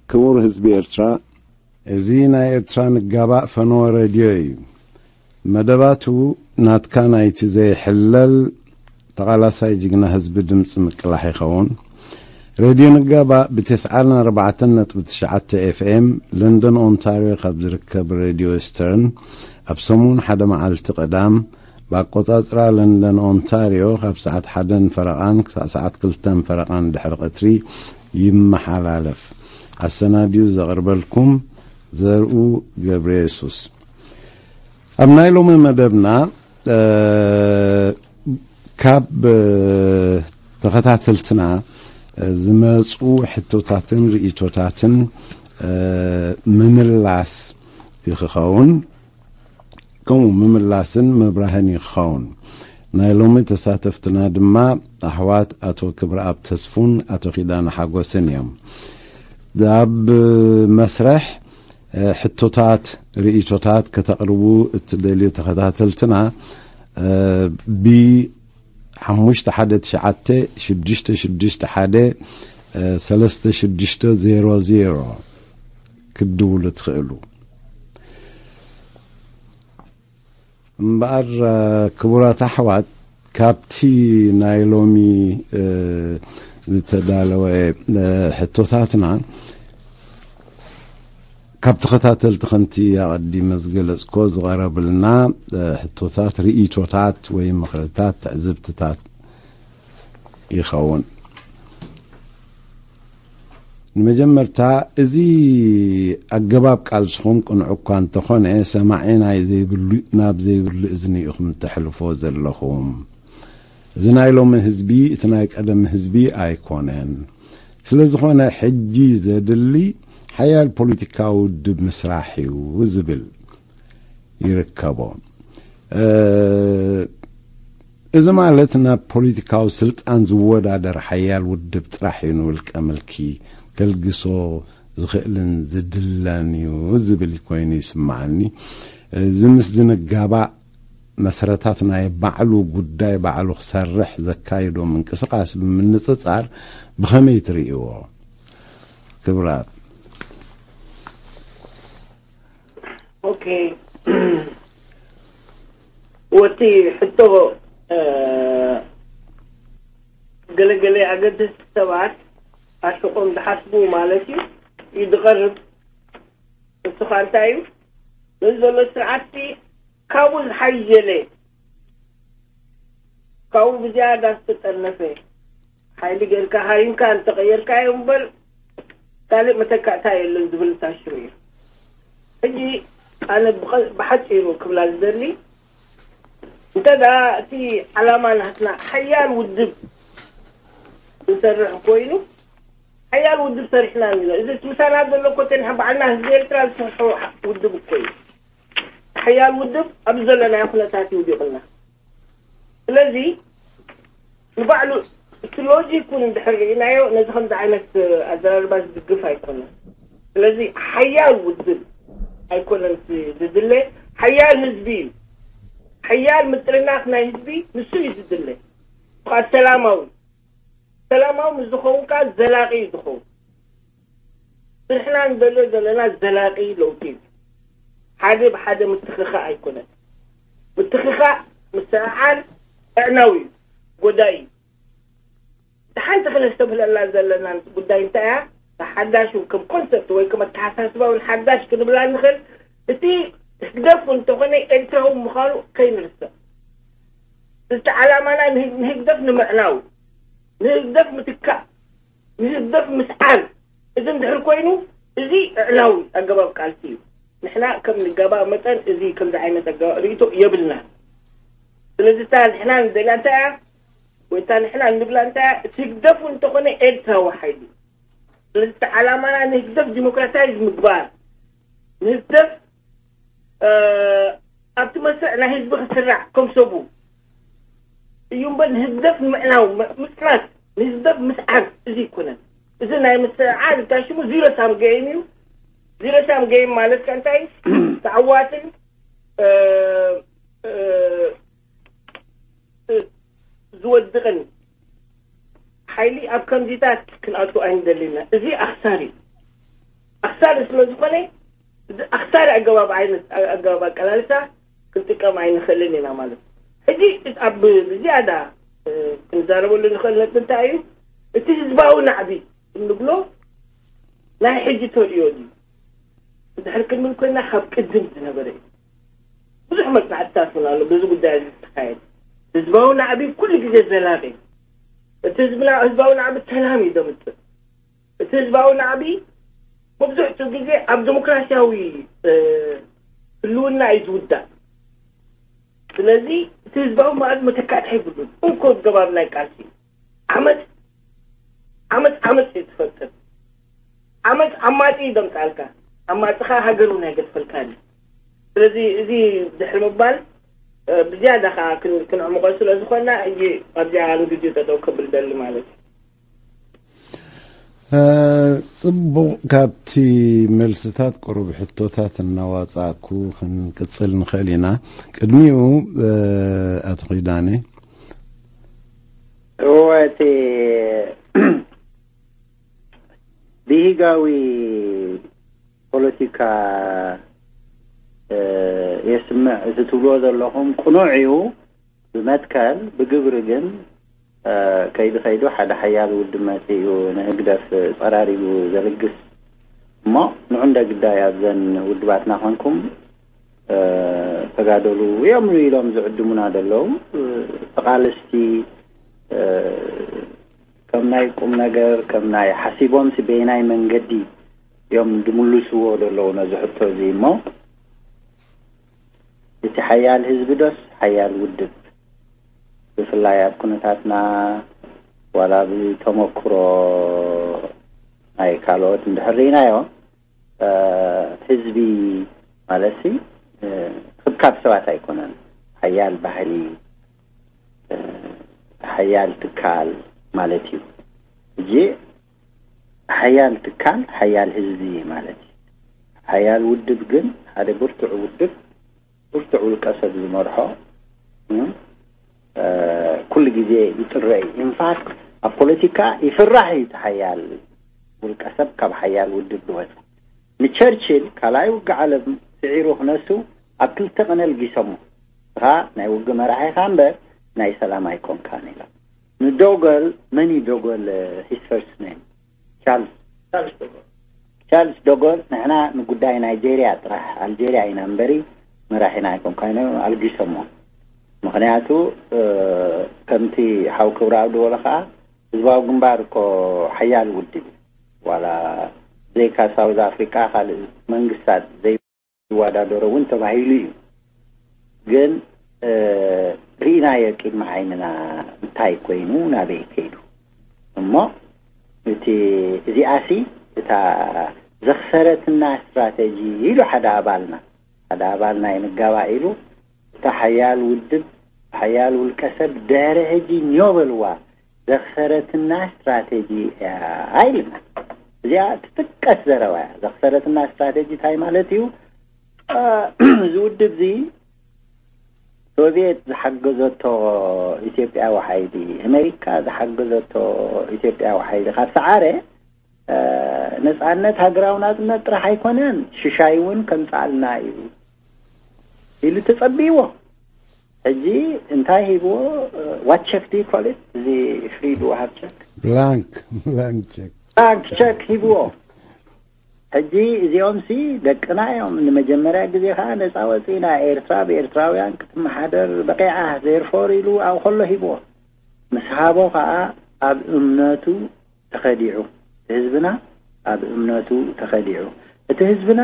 ክቡር ህዝቢ ኤርትራ፣ እዚ ናይ ኤርትራ ንጋባእ ፈነወ ሬድዮ እዩ። መደባቱ ናትካ ናይቲ ዘይሕለል ተቓላሳይ ጅግና ህዝቢ ድምፂ ምቅላሕ ይኸውን። ሬድዮ ንጋባእ ብ94.9 ኤፍኤም ለንደን ኦንታርዮ ካብ ዝርከብ ሬድዮ ስተርን ኣብ ሰሙን ሓደ መዓልቲ ቀዳም ብኣቆጻጽራ ለንደን ኦንታርዮ ካብ ሰዓት ሓደን ፈረቓን ክሳዕ ሰዓት ክልተን ፈረቓን ድሕሪ ቀትሪ ይመሓላለፍ። ኣሰናድዩ ዘቕርበልኩም ዘርኡ ገብረ የሱስ። ኣብ ናይ ሎሚ መደብና፣ እ፣ ካብ፣ እ፣ ተኸታተልትና፣ እ፣ ዝመጹ ሕቶታትን ርእይቶታትን፣ እ፣ ምምላስ ይኸውን። ከምኡ ምምላስን ምብራህን ይኸውን። ናይ ሎሚ ተሳተፍትና ድማ ኣሕዋት ኣቶ ክብረኣብ ተስፉን ኣቶ ኪዳነ ሓጎስን እዮም። ኣብ መስርሕ፣ እ፣ ሕቶታት፣ ርእይቶታት ከተቕርቡ እትደልዩ ተኸታተልትና፣ እ፣ ብ51596613600 ክትድውሉ ትኽእሉ። እምበኣር፣ እ፣ ክቡራት ኣሕዋት፣ ካብቲ ናይ ሎሚ፣ እ፣ ዝተዳለወ፣ እ፣ ሕቶታትና፣ ካብ ተኸታተልቲ ከምቲ ኣቐዲመ ዝገለጽኮ ዝቐረብልና፣ እ፣ ሕቶታት፣ ርእይቶታት ወይ ምኽርታት፣ ትዕዝብትታት ይኸውን። ንመጀመርታ፣ እዚ ኣገባብ ቃልስኹም ቅኑዕ እኳ እንተኾነ፣ ሰማዒ ናይ ዘይብሉ ናብ ዘይብሉ እዝኒ ኢኹም ተሕልፎ ዘለኹም። እዚ ናይ ሎሚ ህዝቢ፣ እቲ ናይ ቀደም ህዝቢ ኣይኮነን። ስለ ዝኾነ፣ ሕጂ ዘድሊ ሓያል ፖለቲካዊ ውድብ ምስራሕ እዩ ዝብል ይርከቦ። እ፣ እዚ ማለት ናብ ፖለቲካዊ ስልጣን ዝወዳደር ሓያል ውድብ ጥራሕ እዩ ንውልቀ ምልኪ ከልግሶ ዝኽእልን ዝድለን እዩ ዝብል ኮይኑ ይስምዓኒ። እዚ ምስ ዝንጋባእ፣ መሰረታት ናይ ባዕሉ ጉዳይ ባዕሉ ክሰርሕ ዘካይዶ ምንቅስቃስ ብምንጽጻር ብኸመይ ትርእይዎ? ክብራት። ኦኬ፣ ወቲ ሕቶ፣ እ፣ ገለገለ ኣገደስቲ ሰባት ኣሽቆም ዝሓስቡ ማለት እዩ እዩ ዝቐርብ። ንሱ ኸኣ እንታይ እዩ? ነዚ ዘሎ ስርዓትሲ ካብኡ ዝሓየለ፣ ካብኡ ብዝያዳ ዝተጠርነፈ ሓይሊ ጌርካ ሃሪምካ እንተቐየርካዮ እምበር ካልእ መተካእታ የለን ዝብል ታሽሩ እዩ። ሕጂ ኣነ ብቐ-፣ ብሓጺሩ ክብላ ዝደሊ፣ እንተ ደኣ እቲ ዓላማ ናትና ሓያል ውድብ ዝሰርሕ ኮይኑ፣ ሓያል ውድብ ሰሪሕና ኣለና። እዚ እቲ ምሳና ዘሎ እኮ ተንሕን ባዕልና ህዝቢ ኤርትራ ዝሰርሖ ውድብ እኮ እዩ። ሓያል ውድብ ኣብ ዘለናዮ ኩነታት ይውዲቕና። ስለዚ ንባዕሉ እቲ ሎጂክ እውን እንድሕር ርኢናዮ ነዚ ከምዚ ዓይነት ኣዘራርባ ዝድግፍ ኣይኮነን። ስለዚ ሓያል ውድብ ኣይኮነን ዝ-፣ ዝድለ፣ ሓያል ህዝቢ እዩ። ሓያል ምጥርናፍ ናይ ህዝቢ ንሱ እዩ ዝድለ። ብቕዓት ሰላማዊ፣ ሰላማዊ ምስ ዝኸውን ከኣ ዘላቒ እዩ ዝኸውን። ንሕና ንደልዮ ዘለና ዘላቒ ለውጢ እዩ። ሓደ ብሓደ ምትኽኻእ ኣይኮነን። ምትኽኻእ፣ ምስትዕዓል ኣዕናዊ እዩ፣ ጎዳኢ እዩ። እቲ ሓንቲ ክነስተብህለላ ዘለና ጉዳይ እንታይ እያ? ሓዳሽ ከም ኮንሰፕት ወይ ከም ኣተሓሳስባ እውን ሓዳሽ ክንብላ ንኽእል። እቲ ህግደፍ እውን እንተኾነ ኤርትራዊ ምዃኑ ከይንርስዕ። እቲ ዓላማና ንህ-፣ ንህግደፍ ንምዕናው፣ ንህግደፍ ምትካእ፣ ንህግደፍ ምስዓር፣ እዚ እንድሕር ኮይኑ፣ እዚ ኣዕናዊ ኣገባብ ቃልሲ እዩ። ንሕና ከም ንጋባእ መጠን፣ እዚ ከምዚ ዓይነት ኣገባብ ርእይቶ የብልናን። ስለዚ፣ እታ ንሕና ንደልያ እንታይ እያ? ወይ እታ ንሕና እንብላ እንታይ እያ? እቲ ህግደፍ እውን እንተኾነ ኤርትራዊ ሓይሊ። ስለዚ፣ እቲ ዓላማና ንህግደፍ ዲሞክራታይዝ ምግባር፣ ንህግደፍ፣ እ፣ ኣብቲ መስርዕ ናይ ህዝቢ ክስራዕ ከም ሰቡ እዩ እምበር፣ ንህግደፍ ንምዕናው፣ ም-፣ ምጽናት፣ ንህግደፍ ምስዓር፣ እዚ ኣይኮነን። እዚ ናይ ምስዓር እንታይ ሽሙ? ዚሮ ሳም ገይም እዩ። ዚሮ ሳም ገይም ማለት ከ እንታይ? ተዓዋትን፣ እ፣ እ፣ እ፣ ዝወድቕን ሓይሊ ኣብ ከምዚታት ክንኣቱ ኣይንደልን ኢና። እዚ ኣኽሳሪ እዩ። ኣክሳሪ ስለ ዝኾነ፣ እዚ ኣክሳሪ ኣገባብ ዓይነት ኣገባብ ኣቀላልሳ ክንጥቀም ኣይንኽእልን ኢና ማለት እዩ። ሕጂ ኣብ ብዝያዳ ክንዛረበሉ ንኽእል ነጥቢ እንታይ እዩ? እቲ ህዝባዊ ናዕቢ እንብሎ ናይ ሕጂ ተርእዮ ድዩ? እንድሕር ክንብል ኮይና ካብ ቅድም ዝነበረ እዩ። ብዙሕ መፅናዕትታት እውን ኣሎ በዚ ጉዳይ እዚ ዝተካየደ። ህዝባዊ ናዕቢ ኩሉ ግዜ ዘላቂ እዩ። እቲ ህዝባዊ ናዕቢ ሰላም እዩ ዘምፅእ። እቲ ህዝባዊ ናዕቢ መብዝሕትኡ ግዜ ኣብ ዲሞክራሲያዊ ህልውና እዩ ዝውዳእ። ስለዚ እቲ ህዝባዊ ናዕቢ መተካእታ የብሉን። እንኮ ገባብ ናይ ቃልሲ ዓመፅ ዓመፅ ዓመፅ እዩ ትፈጥር። ዓመፅ ዓማፂ እዩ ዘምፃልካ። ዓማፅኻ ሃገር እውን ኣይገድፈልካን እዩ። ስለዚ እዚ ድሕሪ ምባል ብዝያዳ ከዓ ክንዕምቆ ስለ ዝኾንና፣ ሕጂ ኣብዚኣ ንግዜኡ ጠጠው ከብል ደሊ ማለት እዩ። ጽቡቕ። ካብቲ መልስታት ቁሩብ ሕቶታት እናዋጻእኩ ክንቅጽል ንኽእል ኢና። ቅድሚኡ ኣቶ ኪዳነ። እወ፣ እቲ ብሂጋዊ ፖለቲካ የስምዕ፣ እቲ ትብልዎ ዘለኹም ቅኑዕ እዩ። ብመትከል፣ ብግብሪ ግን ከይዲ ከይዱ ሓደ ሓያል ውድብ መፂኡ ንህግደፍ ፀራሪጉ ዘልግስ እሞ ንዑ እንደ ግዳይ ኣብዘን ውድባትና ኮንኩም ተጋደሉ እዮም ኢሎም ዝዕድሙና ዘለዉ ተቓለስቲ ከም ናይ ቁም ነገር ከም ናይ ሓሲቦምሲ በየናይ መንገዲ እዮም ዝምልስዎ ዘለዉ ነዚ ሕቶ እዚ እሞ እቲ ሓያል ህዝቢ ዶስ ሓያል ውድብ? ብፍላይ ኣብ ኩነታትና ዋላ ብተመክሮ ናይ ካልኦት እንድሕር ርኢናዮ ህዝቢ ማለትሲ ክብካብ ሰባት ኣይኮነን። ሓያል ባህሊ፣ ሓያል ትካል ማለት እዩ። እጂ ሓያል ትካል ሓያል ህዝቢ ማለት እዩ። ሓያል ውድብ ግን ሓደ ብርቱዕ ውድብ ብርቱዕ ውልቀ ሰብ ዝመርሖ ኩሉ ግዜ ይጥረ እዩ። ኢንፋክት ኣብ ፖለቲካ ይፍራሕ እዩ እቲ ሓያል ውልቀ ሰብ ካብ ሓያል ውድብ ዝወፀ። ንቸርችል ካልኣይ ውግእ ዓለም ስዒሩ ክነሱ ኣብ ክልተ ቀነ ልጊሶሞ። ንስኻ ናይ ውግእ መራሒ ኢኻ እምበር ናይ ሰላም ኣይኮንካን ኢሎም። ንዶጎል መን እዩ ዶጎል? His first name ቻርልስ ቻርልስ ዶጎል። ንሕና ንጉዳይ ናይጄርያ ጥራሕ ኣልጄርያ ኢና እምበሪ መራሒና ኣይኮንካን ኢሎም ኣልጊሶሞ። ምኽንያቱ ከምቲ ሓው ክብረኣብ ዝበሎ ከዓ ህዝባዊ ግንባር እኮ ሓያል ውድብ እዩ። ዋላ ዘይካ ሳውዝ ኣፍሪቃ ካልእ መንግስታት ዘይወዳደሮ እውን ተባሂሉ እዩ። ግን ርኢናዮ ቅድሚ ዓይንና እንታይ ኮይኑ ናበይ ከይዱ። እሞ እቲ እዚኣሲ እታ ዘኽሰረትና ስትራተጂ ኢሉ ሓደ ኣባልና ሓደ ኣባልና ይንጋባእ ኢሉ እታ ሓያል ውድብ ሓያል ውልቀ ሰብ ድሕሪ ሕጂ ኒዮ በልዋ ዘኽሰረትና ስትራተጂ እያ ኢልና። እዚኣ ትጥቀስ ዘረባ እያ። ዘኽሰረትና ስትራተጂ እንታይ ማለት እዩ? እዚ ውድብ እዚ ሶቪየት ዝሓገዘቶ ኢትዮጵያዊ ሓይሊ፣ ኣሜሪካ ዝሓገዘቶ ኢትዮጵያዊ ሓይሊ ካብ ሰዓረ ነፃነት ሃገራዊ ናፅነት ጥራሕ ኣይኮነን ሽሻይ እውን ከምፃልና እዩ ኢሉ ተፀቢዎ። ሕጂ እንታይ ሂብዎ? What check do you call it? እዚ ፍሪድ ወሃብ ቸክ ብላንክ ብላንክ ቸክ ብላንክ ቸክ ሂብዎ። ሕጂ እዚኦም ሲ ደቅና እዮም። ንመጀመርያ ግዜ ከዓ ነፃ ወፂና ኤርትራ ብኤርትራውያን ክትመሓደር በቂዓ therefore ኢሉ ኣብ ከሎ ሂብዎ። ምስ ሃቦ ከዓ ኣብ እምነቱ ተኸዲዑ። ህዝብና ኣብ እምነቱ ተኸዲዑ። እቲ ህዝብና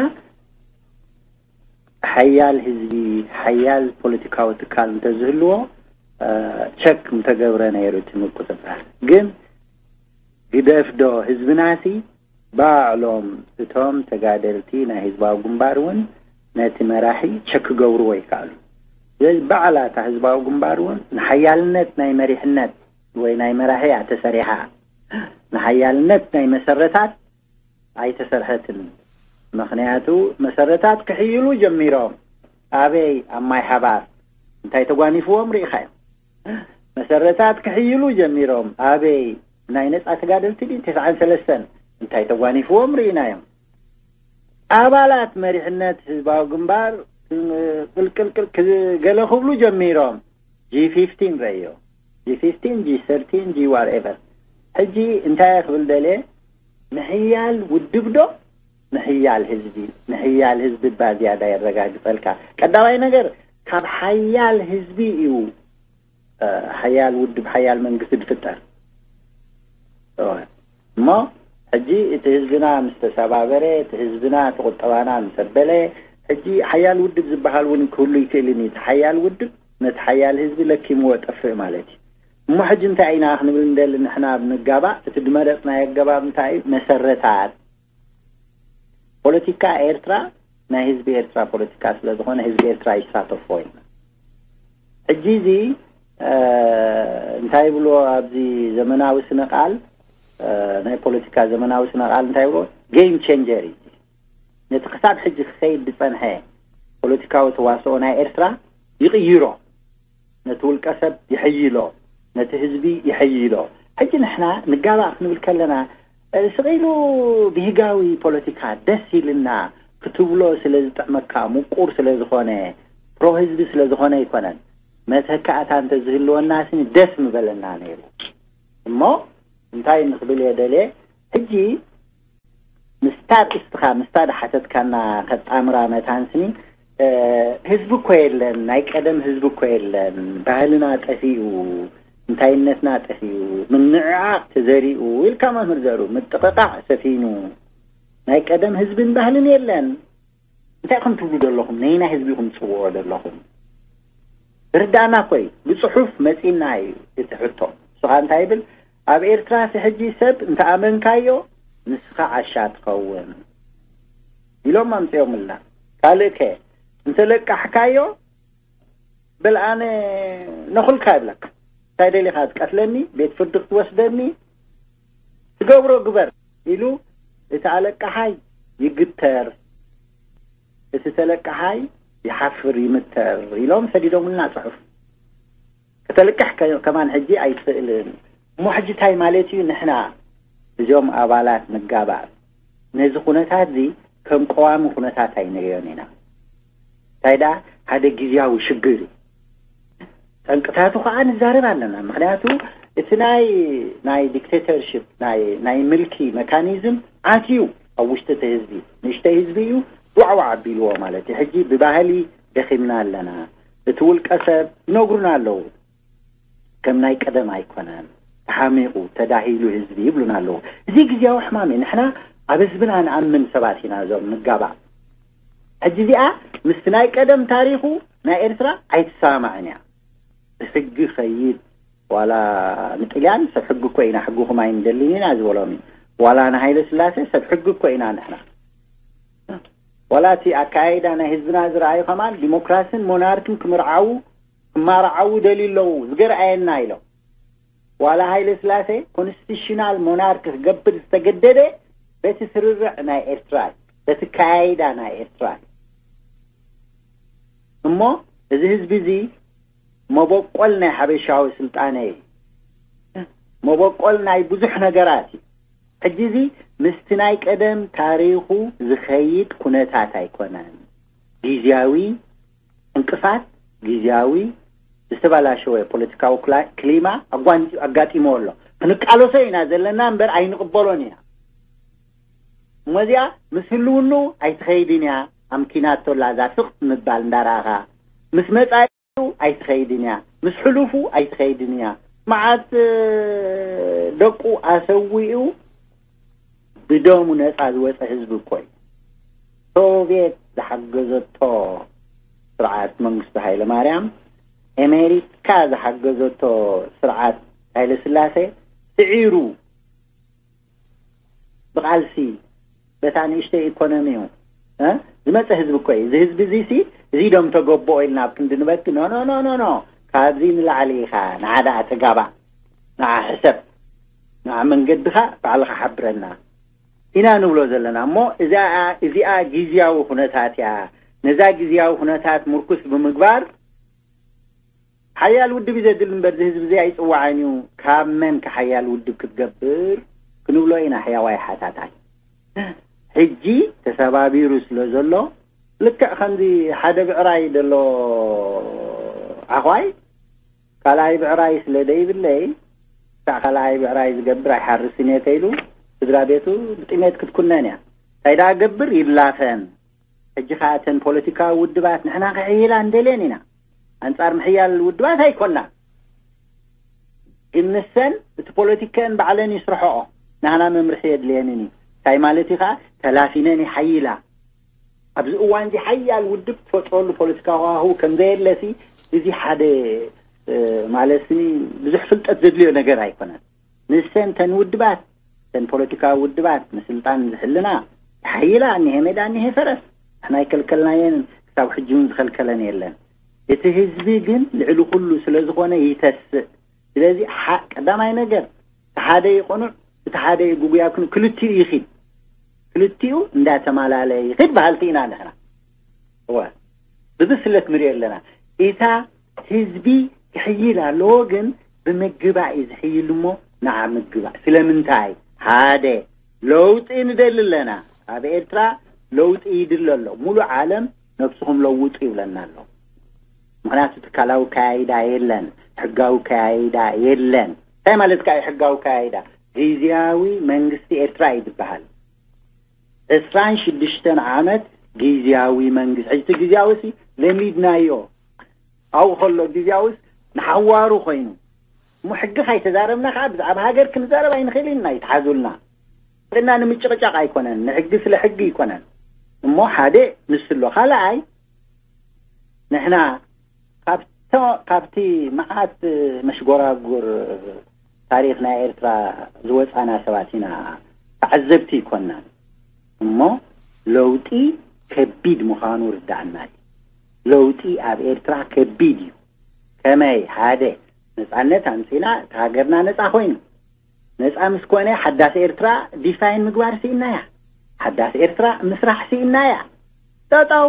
ሓያል ህዝቢ ሓያል ፖለቲካዊ ትካል እንተዝህልዎ ቸክ ምተገብረ ነይሩ እቲ ምቁፅፃር። ግን ግደፍ ዶ ህዝብናሲ ባዕሎም እቶም ተጋደልቲ ናይ ህዝባዊ ግንባር እውን ነቲ መራሒ ቸክ ክገብርዎ ይከኣሉ። ስለዚ ባዕላ እታ ህዝባዊ ግንባር እውን ንሓያልነት ናይ መሪሕነት ወይ ናይ መራሒ እያ ተሰሪሓ። ንሓያልነት ናይ መሰረታት ኣይተሰርሐትን። ምኽንያቱ መሰረታት ክሕይሉ ጀሚሮም ኣበይ ኣብ ማይ ሓባር እንታይ ተጓኒፍዎም ርኢኻዮም። መሰረታት ክሕይሉ ጀሚሮም ኣበይ ናይ ነፃ ተጋደልቲ ድዩ ተስዓን ሰለስተን እንታይ ተጓኒፍዎም ርኢናዮም። ኣባላት መሪሕነት ህዝባዊ ግንባር ቅልቅልቅል ገለ ክብሉ ጀሚሮም። ጂ ፊፍቲን ረዮ፣ ጂ ፊፍቲን፣ ጂ ሰርቲን፣ ጂ ዋትኤቨር። ሕጂ እንታይ ክብል ደልየ? ምሕያል ውድብ ዶ ምሕያል ህዝቢ? ምሕያል ህዝቢ እባ ዝያዳ የረጋግጸልካ። ቀዳማይ ነገር፣ ካብ ሓያል ህዝቢ እዩ ሓያል ውድብ፣ ሓያል መንግስቲ ዝፍጠር። እሞ ሕጂ እቲ ህዝብና ምስ ተሰባበረ፣ እቲ ህዝብና፣ እቲ ቁጠባና ምስ ኣበለ፣ ሕጂ ሓያል ውድብ ዝበሃል እውን ክህሉ ይክእልን እዩ። እቲ ሓያል ውድብ ነቲ ሓያል ህዝቢ ለኪምዎ ጠፍእ ማለት እዩ። እሞ ሕጂ እንታይ ኢና ክንብል እንደሊ? ንሕና ኣብ ንጋባእ፣ እቲ ዝመረፅናዮ ኣገባብ እንታይ እዩ? መሰረታት ፖለቲካ ኤርትራ ናይ ህዝቢ ኤርትራ ፖለቲካ ስለ ዝኾነ፣ ህዝቢ ኤርትራ ይሳተፎ ኢልና። ሕጂ እዚ እንታይ ይብልዎ ኣብዚ ዘመናዊ ስነ ቃል፣ ናይ ፖለቲካ ዘመናዊ ስነ ቃል እንታይ ይብልዎ? ጌም ቼንጀር እዩ። ነቲ ክሳብ ሕጂ ክኸይድ ዝጸንሐ ፖለቲካዊ ተዋስኦ ናይ ኤርትራ ይቕይሮ። ነቲ ውልቀ ሰብ ይሕይሎ፣ ነቲ ህዝቢ ይሕይሎ። ሕጂ ንሕና ንጋባእ ክንብል ከለና፣ ስቕ ኢሉ ብህጋዊ ፖለቲካ ደስ ኢልና ክትብሎ ስለ ዝጥዕመካ፣ ምቁር ስለ ዝኾነ፣ ፕሮ ህዝቢ ስለ ዝኾነ ኣይኮነን። መተካእታ እንተዝህልወና ስኒ ደስ ምበለና ነይሩ። እሞ እንታይ ንኽብል እየ ደልየ፣ ሕጂ ምስታ ርእስትኻ፣ ምስታ ድሓተትካና ከጣምራ መታን ስኒ፣ ህዝቢ እኮ የለን፣ ናይ ቀደም ህዝቢ እኮ የለን፣ ባህልና ጠፊኡ፣ እንታይነትና ጠፊኡ፣ ምንዕዓቕ ተዘሪኡ ኢልካ መምህር ዘሩ ምጥቕቓዕ ሰፊኑ፣ ናይ ቀደም ህዝብን ባህልን የለን። እንታይ ኢኹም ትብሉ ዘለኹም? ነይና ህዝቢ ኢኹም ትጽውዑ ዘለኹም? ርዳእና እኮ እዩ። ብጽሑፍ መጺና እዩ እቲ ሕቶ። ንስኻ እንታይ ይብል? ኣብ ኤርትራ ሕጂ ሰብ እንተኣመንካዮ ንስኻ ዓሻ ትኸውን ኢሎም ኣምጺኦምልና። ካልእ ከ እንተለቃሕካዮ በል ኣነ ነኹልካ ይብለካ። እንታይ ደሊኻ ትቀትለኒ? ቤት ፍርዲ ክትወስደኒ? ትገብሮ ግበር ኢሉ እቲ ኣለቃሓይ ይግተር፣ እቲ ተለቃሓይ ይሓፍር ይምተር ኢሎም ሰዲዶምልና ጽሑፍ። ከተልቅሕ ከማን ሕጂ ኣይትኽእልን። እሞ ሕጂ እንታይ ማለት እዩ? ንሕና እዚኦም ኣባላት ንጋባእ ነዚ ኩነታት እዚ ከም ቀዋሚ ኩነታት ኣይንርእዮን ኢና። እንታይ ደኣ ሓደ ግዝያዊ ሽግር እዩ። ጠንቅታቱ ከዓ ንዛረብ ኣለና። ምክንያቱ እቲ ናይ ናይ ዲክቴተርሽፕ ናይ ናይ ምልኪ መካኒዝም ኣትዩ ኣብ ውሽጢ እቲ ህዝቢ፣ ንእሽተይ ህዝቢ እዩ ዋዕዋዕ ኣቢልዎ ማለት እዩ። ሕጂ ብባህሊ ደኺምና ኣለና። እቲ ውልቀ ሰብ ይነግሩና ኣለዉ። ከም ናይ ቀደም ኣይኮነን፣ ተሓሚቑ፣ ተዳሂሉ ህዝቢ ይብሉና ኣለዉ። እዚ ግዜያዊ ሕማም እዩ። ንሕና ኣብ ህዝብና ንኣምን ሰባት ኢና፣ እዞም ንጋባእ። ሕጂ እዚኣ ምስቲ ናይ ቀደም ታሪኹ ናይ ኤርትራ ኣይትሰማማዕን እያ። ብሕጊ ኸይድ፣ ዋላ ንጥልያን ሰብ ሕጊ እኮ ኢና፣ ሕግኹም ኣይንደልን ኢና ዝበሎም እዩ። ዋላ ንሃይለ ስላሴ ሰብ ሕጊ እኮ ኢና ንሕና። ዋላ እቲ ኣካያይዳ ናይ ህዝብና ዝረኣዩ ከማን ዲሞክራሲን ሞናርኪን ክምርዓዉ ክማርዓዉ ደልዩ ኣለዉ፣ ዝገርኣየና ኢሎም። ዋላ ሃይለ ስላሴ ኮንስቲቱሽናል ሞናርክ ክገብር ዝተገደደ በቲ ስርርዕ ናይ ኤርትራ እዩ፣ በቲ ካያይዳ ናይ ኤርትራ እዩ። እሞ እዚ ህዝቢ እዚ መበቆል ናይ ሓበሻዊ ስልጣነ እዩ፣ መበቆል ናይ ብዙሕ ነገራት እዩ። ሕጂ እዚ ምስቲ ናይ ቀደም ታሪኹ ዝኸይድ ኩነታት ኣይኮነን። ግዝያዊ ዕንቅፋት፣ ግዝያዊ ዝተበላሸወ ፖለቲካዊ ክላ- ክሊማ ኣጓን- ኣጋጢሞ ኣሎ። ክንቃለሶ ኢና ዘለና እምበር ኣይንቕበሎን ኢና። እሞ እዚኣ ምስ ህልውኑ ኣይትኸይድን እያ። ኣምኪናቶ ላዛ ስቕ ምባል እንዳረኣኻ ምስ መጻኢ ኣይትኸይድን እያ፣ ምስ ሕሉፉ ኣይትኸይድን እያ። መዓት ደቁ ኣሰዊኡ ብደሙ ነፃ ዝወፀ ህዝቢ እኮ እዩ። ሶቪየት ዝሓገዘቶ ስርዓት መንግስቱ ሃይለ ማርያም፣ ኣሜሪካ ዝሓገዘቶ ስርዓት ሃይለ ስላሴ ስዒሩ ብቃልሲ በታ ንእሽተይ ኢኮኖሚኡ ዝመፀ ህዝቢ እኮ እዩ። እዚ ህዝቢ እዚ ሲ እዚ ዶም ተገቦኦ ኢልና ኣብ ክንዲ ንበኪ፣ ኖ ኖ ኖ ኖ ኖ፣ ካብዚ ንላዕሊ ኢኻ። ንዓ ደኣ ተጋባእ፣ ንዓ ሕሰብ፣ ንዓ መንገድኻ ባዕልኻ ሓብረና ኢና ንብሎ ዘለና። እሞ እዚኣ እዚኣ ግዝያዊ ኩነታት እያ። ነዛ ግዝያዊ ኩነታት ምርኩስ ብምግባር ሓያል ውድብ እዩ ዘድሊ እምበር፣ እዚ ህዝቢ እዚ ኣይፅዋዕን እዩ። ካብ መን ከሓያል ውድብ ክትገብር ክንብሎ ኢና ሕያዋይ ሓታታይ። ሕጂ ተሰባቢሩ ስለ ዘሎ፣ ልክዕ ከምዚ ሓደ ብዕራይ ዘሎ ዓዃይ፣ ካልኣይ ብዕራይ ስለ ደይብለይ፣ ክሳዕ ካልኣይ ብዕራይ ዝገብር ኣይሓርስን እየ ከይሉ፣ ስድራ ቤቱ ብጥሜት ክትኩነን እያ። እንታይ ደኣ ገብር? ይላፈን። ሕጂ ኸኣ እተን ፖለቲካዊ ውድባት ንሕና ክሕይላ እንደልየን ኢና። ኣንጻር ምሕያል ውድባት ኣይኮና። ግን ንሰን እቲ ፖለቲከን ባዕለን ይስርሐኦ። ናህና መምርሒ የድልየንን እዩ። እንታይ ማለት እዩ ኸኣ? ተላፊነን ይሓይላ። ኣብዚ እዋን እዚ ሓያል ውድብ ትፈጥረሉ ፖለቲካዊ ሃዋህው ከም ዘየለሲ፣ እዚ ሓደ፣ እ፣ ማለት ሲ ብዙሕ ፍልጠት ዘድልዮ ነገር ኣይኮነን። ንሰን ተን ውድባት፣ ተን ፖለቲካዊ ውድባት ንስልጣን ዝሕልና፣ ይሓይላ፣ እኒሄ ሜዳ፣ እኒሄ ፈረስ። ንሕና ኣይከልከልናየን፣ ክሳብ ሕጂ እውን ዝኸልከለን የለን። እቲ ህዝቢ ግን ልዕሊ ኩሉ ስለ ዝኾነ ይተስእ። ስለዚ ሓ-፣ ቀዳማይ ነገር፣ እቲ ሓደ ይቕኑዕ፣ እቲ ሓደ ይጉጉይ ኣብ ክን-፣ ክልቲኡ ይኺድ። ክልቲኡ እንዳተማላለየ ይኺድ በሃልቲ ኢና ንሕና። እወ፣ ብብስለት ንሪኦ ኣለና። እታ ህዝቢ ክሕይል ኣለዎ፣ ግን ብምግባእ እዩ ዝሕይል እሞ ንዓ ምግባእ። ስለምንታይ? ሓደ፣ ለውጢ ንደሊ ኣለና። ኣብ ኤርትራ ለውጢ ይድለ ኣሎ። ሙሉእ ዓለም ነብስኹም ለውጡ ይብለና ኣሎ። ምኽንያቱ ትካላዊ ከያይዳ የለን፣ ሕጋዊ ከያይዳ የለን። እንታይ ማለት ከኣ እዩ ሕጋዊ ከያይዳ? ግዝያዊ መንግስቲ ኤርትራ እዩ ዝበሃል። ዕስራን ሽዱሽተን ዓመት ግዝያዊ መንግስቲ። ሕጂ እቲ ግዝያዊ ሲ ለሚድናዮ። ኣብኡ ከሎ ግዝያውስ ንሓዋሩ ኮይኑ። እሞ ሕጊ ካይተዛረብና ከኣ ብዛዕባ ሃገር ክንዛረብ ኣይንኽእልን ኢና፣ ይትሓዙልና። እና ንምጭቕጫቕ ኣይኮነን፣ ንሕጊ ስለ ሕጊ ኣይኮነን። እሞ ሓደ ንሱ ኣሎ። ካልኣይ፣ ንሕና ካብቶ-፣ ካብቲ መዓት መሽጎራጉር ታሪኽ ናይ ኤርትራ ዝወጻና ሰባት ኢና፣ ተዓዘብቲ ኣይኮናን። እሞ ለውጢ ከቢድ ምዃኑ ርዳእና እዩ። ለውጢ ኣብ ኤርትራ ከቢድ እዩ። ከመይ? ሓደ፣ ነጻነት ኣምጺና፣ እቲ ሃገርና ነጻ ኮይኑ። ነጻ ምስ ኮነ፣ ሓዳስ ኤርትራ ዲፋይን ምግባር ስኢና እያ። ሓዳስ ኤርትራ ምስራሕ ስኢና እያ። ጠጠው።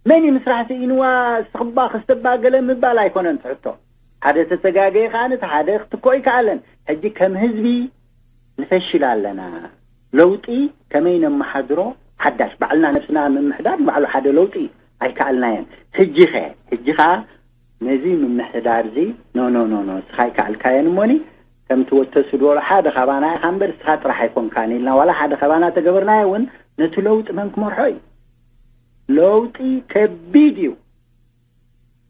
መን እዩ ምስራሕ ስኢንዋ? ስኽባ ክስተባ ገለ ምባል ኣይኮነን ትሕቶ። ሓደ ተተጋገየ ከኣ ነቲ ሓደ ክትኮ ይከኣለን። ሕጂ ከም ህዝቢ ንፈሽል ኣለና። ለውጢ ከመይ ነመሓድሮ? ሓዳሽ ባዕልና ነብስና ምምሕዳር ንባዕሉ ሓደ ለውጢ እዩ። ኣይከኣልናየን። ሕጂ ኸ? ሕጂ ኸኣ ነዚ ምምሕዳር እዚ ኖ፣ ኖ፣ ኖ፣ ኖ፣ እስኻ ኣይከኣልካየን እሞኒ፣ ከምቲ ወተሱ ዝበሎ ሓደ ካባና ኢኻ እምበር እስኻ ጥራሕ ኣይኮንካን ኢልና ዋላ ሓደ ካባና ተገበርናዮ እውን ነቲ ለውጢ መን ክመርሖ እዩ? ለውጢ ከቢድ እዩ።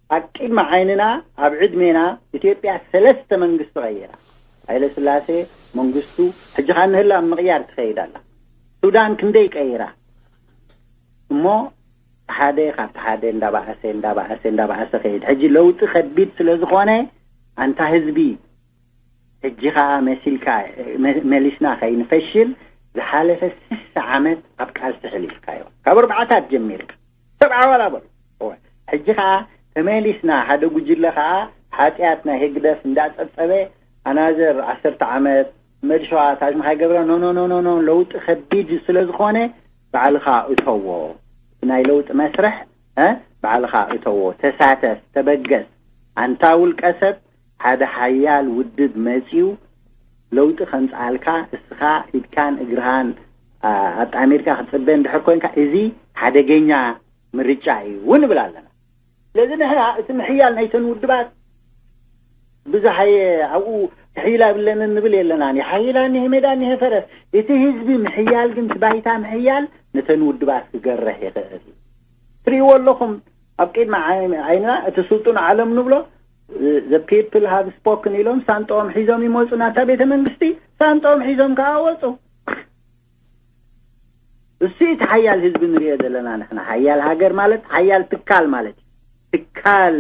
ኣብ ቅድሚ ዓይንና ኣብ ዕድሜና ኢትዮጵያ ሰለስተ መንግስቲ ቀይራ። ሃይለ ስላሴ መንግስቱ፣ ሕጂ ኸኣ ንህላ ኣብ ምቕያር ትኸይድ ኣላ። ሱዳን ክንደይ ቀይራ። እሞ ሓደ ካብቲ ሓደ እንዳባኣሰ፣ እንዳባኣሰ፣ እንዳባኣሰ ከይድ። ሕጂ ለውጢ ከቢድ ስለ ዝኾነ ኣንታ ህዝቢ ሕጂ ኸኣ መሲልካ መ-፣ መሊስና ከይንፈሽል ዝሓለፈ ስሳ ዓመት ኣብ ቃልሲ ሕሊፍካዮ። ካብ ኣርባዓታት ጀሚርካ ሰብ ዓዋላ በሉ። እወ። ሕጂ ኸኣ ተመሊስና ሓደ ጉጅለ ኸኣ ሓጢኣት ናይ ህግደፍ እንዳጸብጸበ ኣናዘር ዓሰርተ ዓመት መድሸዋ ታጅ ምኻይ ገብረ ኖ፣ ኖ፣ ኖ፣ ኖ፣ ኖ፣ ለውጢ ከቢድ ስለ ዝኾነ ባዕልኻ እተዎ። ናይ ለውጢ መስርሕ፣ እ፣ ባዕልኻ እተዎ። ተሳተፍ፣ ተበገስ። ኣንታ ውልቀ ሰብ ሓደ ሓያል ውድብ መጺኡ ለውጢ ከምጽኣልካ እስኻ ኢድካን እግርኻን፣ ኣ-፣ ኣጣሚርካ ክትጽበ እንድሕር ኮንካ እዚ ሓደገኛ ምርጫ እዩ እውን ንብል ኣለና። ስለዚ ንሕና እቲ ምሕያል ናይተን ውድባት ብዙሕ ኣየ-፣ ኣብኡ ክሕይላ የብለንን ንብል የለናን። ይሓይላ እኒሄ ሜዳ እኒሄ ፈረስ። እቲ ህዝቢ ምሕያል ግን፣ እቲ ባይታ ምሕያል ነተን ውድባት ክገርሕ ይኽእል እዩ። ትርእይዎ ኣለኹም፣ ኣብ ቅድሚ ዓይ-፣ ዓይንና እቲ ስልጡን ዓለም ንብሎ፣ the people have spoken ኢሎም ሳንጥኦም ሒዞም ይመጹ ናብታ ቤተ መንግስቲ፣ ሳንጥኦም ሒዞም ከኣ ወጹ። እሱ እቲ ሓያል ህዝቢ ንሪኦ ዘለና ንሕና። ሓያል ሃገር ማለት ሓያል ትካል ማለት እዩ። ትካል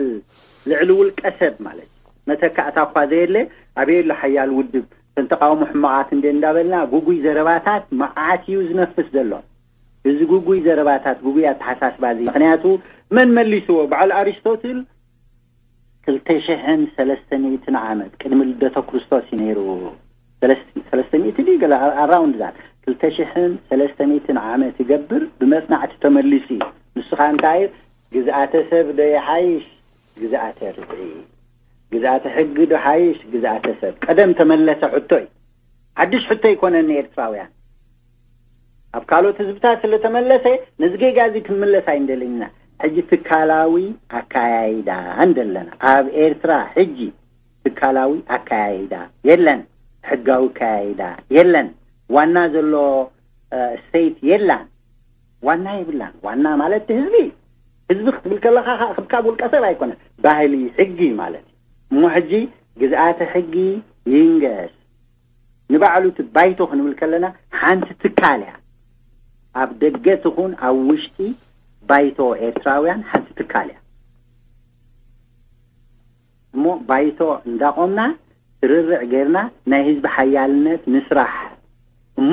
ልዕሊ ውልቀ ሰብ ማለት እዩ። መተካእታ እኳ ዘየለ፣ ኣበይ ኣሎ ሓያል ውድብ? እተን ተቃውሞ ሕማቓት እንደ እንዳበልና፣ ጉጉይ ዘረባታት መዓት እዩ ዝነፍስ ዘሎ። እዚ ጉጉይ ዘረባታት፣ ጉጉይ ኣተሓሳስባ እዚ፣ ምኽንያቱ መን መሊስዎ? በዓል ኣሪስቶትል ክልተ ሽሕን ሰለስተ ሚእትን ዓመት ቅድሚ ልደተ ክርስቶስ እዩ ነይሩ። ሰለስተ፣ ሰለስተ ሚእቲ ድዩ ገለ ኣ-፣ ኣራውንድ ዛት። ክልተ ሽሕን ሰለስተ ሚእትን ዓመት ይገብር ብመጽናዕቲ ተመሊሱ እዩ። ንሱ ኸኣ እንታይ እዩ? ግዝኣተ ሰብ ዶ ይሓይሽ ግዝኣተ ርብዒ? ግዝኣተ ሕጊ ዶ ሓይሽ ግዝኣተ ሰብ? ቀደም ተመለሰ ሕቶ እዩ። ሓድሽ ሕቶ ኣይኮነን ንኤርትራውያን። ኣብ ካልኦት ህዝብታት ስለተመለሰ፣ ነዚ ጌጋ እዚ ክንምለስ ኣይንደልን ኢና። ሕጂ ትካላዊ ኣካያይዳ እንደለና፣ ኣብ ኤርትራ ሕጂ ትካላዊ ኣካያይዳ የለን፣ ሕጋዊ ኣካያይዳ የለን፣ ዋና ዘሎ፣ እ፣ ስቴት የላን። ዋና የብላን። ዋና ማለት ህዝቢ፣ ህዝቢ ክትብል ከለኻ፣ ካብ ውልቀ ሰብ ኣይኮነ፣ ባህሊ፣ ሕጊ ማለት እዩ። እሞ ሕጂ ግዝኣተ ሕጊ ይንገስ። ንባዕሉ እቲ ባይቶ ክንብል ከለና፣ ሓንቲ ትካል እያ። ኣብ ደገ ትኹን ኣብ ውሽጢ፣ ባይቶ ኤርትራውያን ሓንቲ ትካል እያ። እሞ ባይቶ እንዳቆምና፣ ስርርዕ ጌርና፣ ናይ ህዝቢ ሓያልነት ንስራሕ። እሞ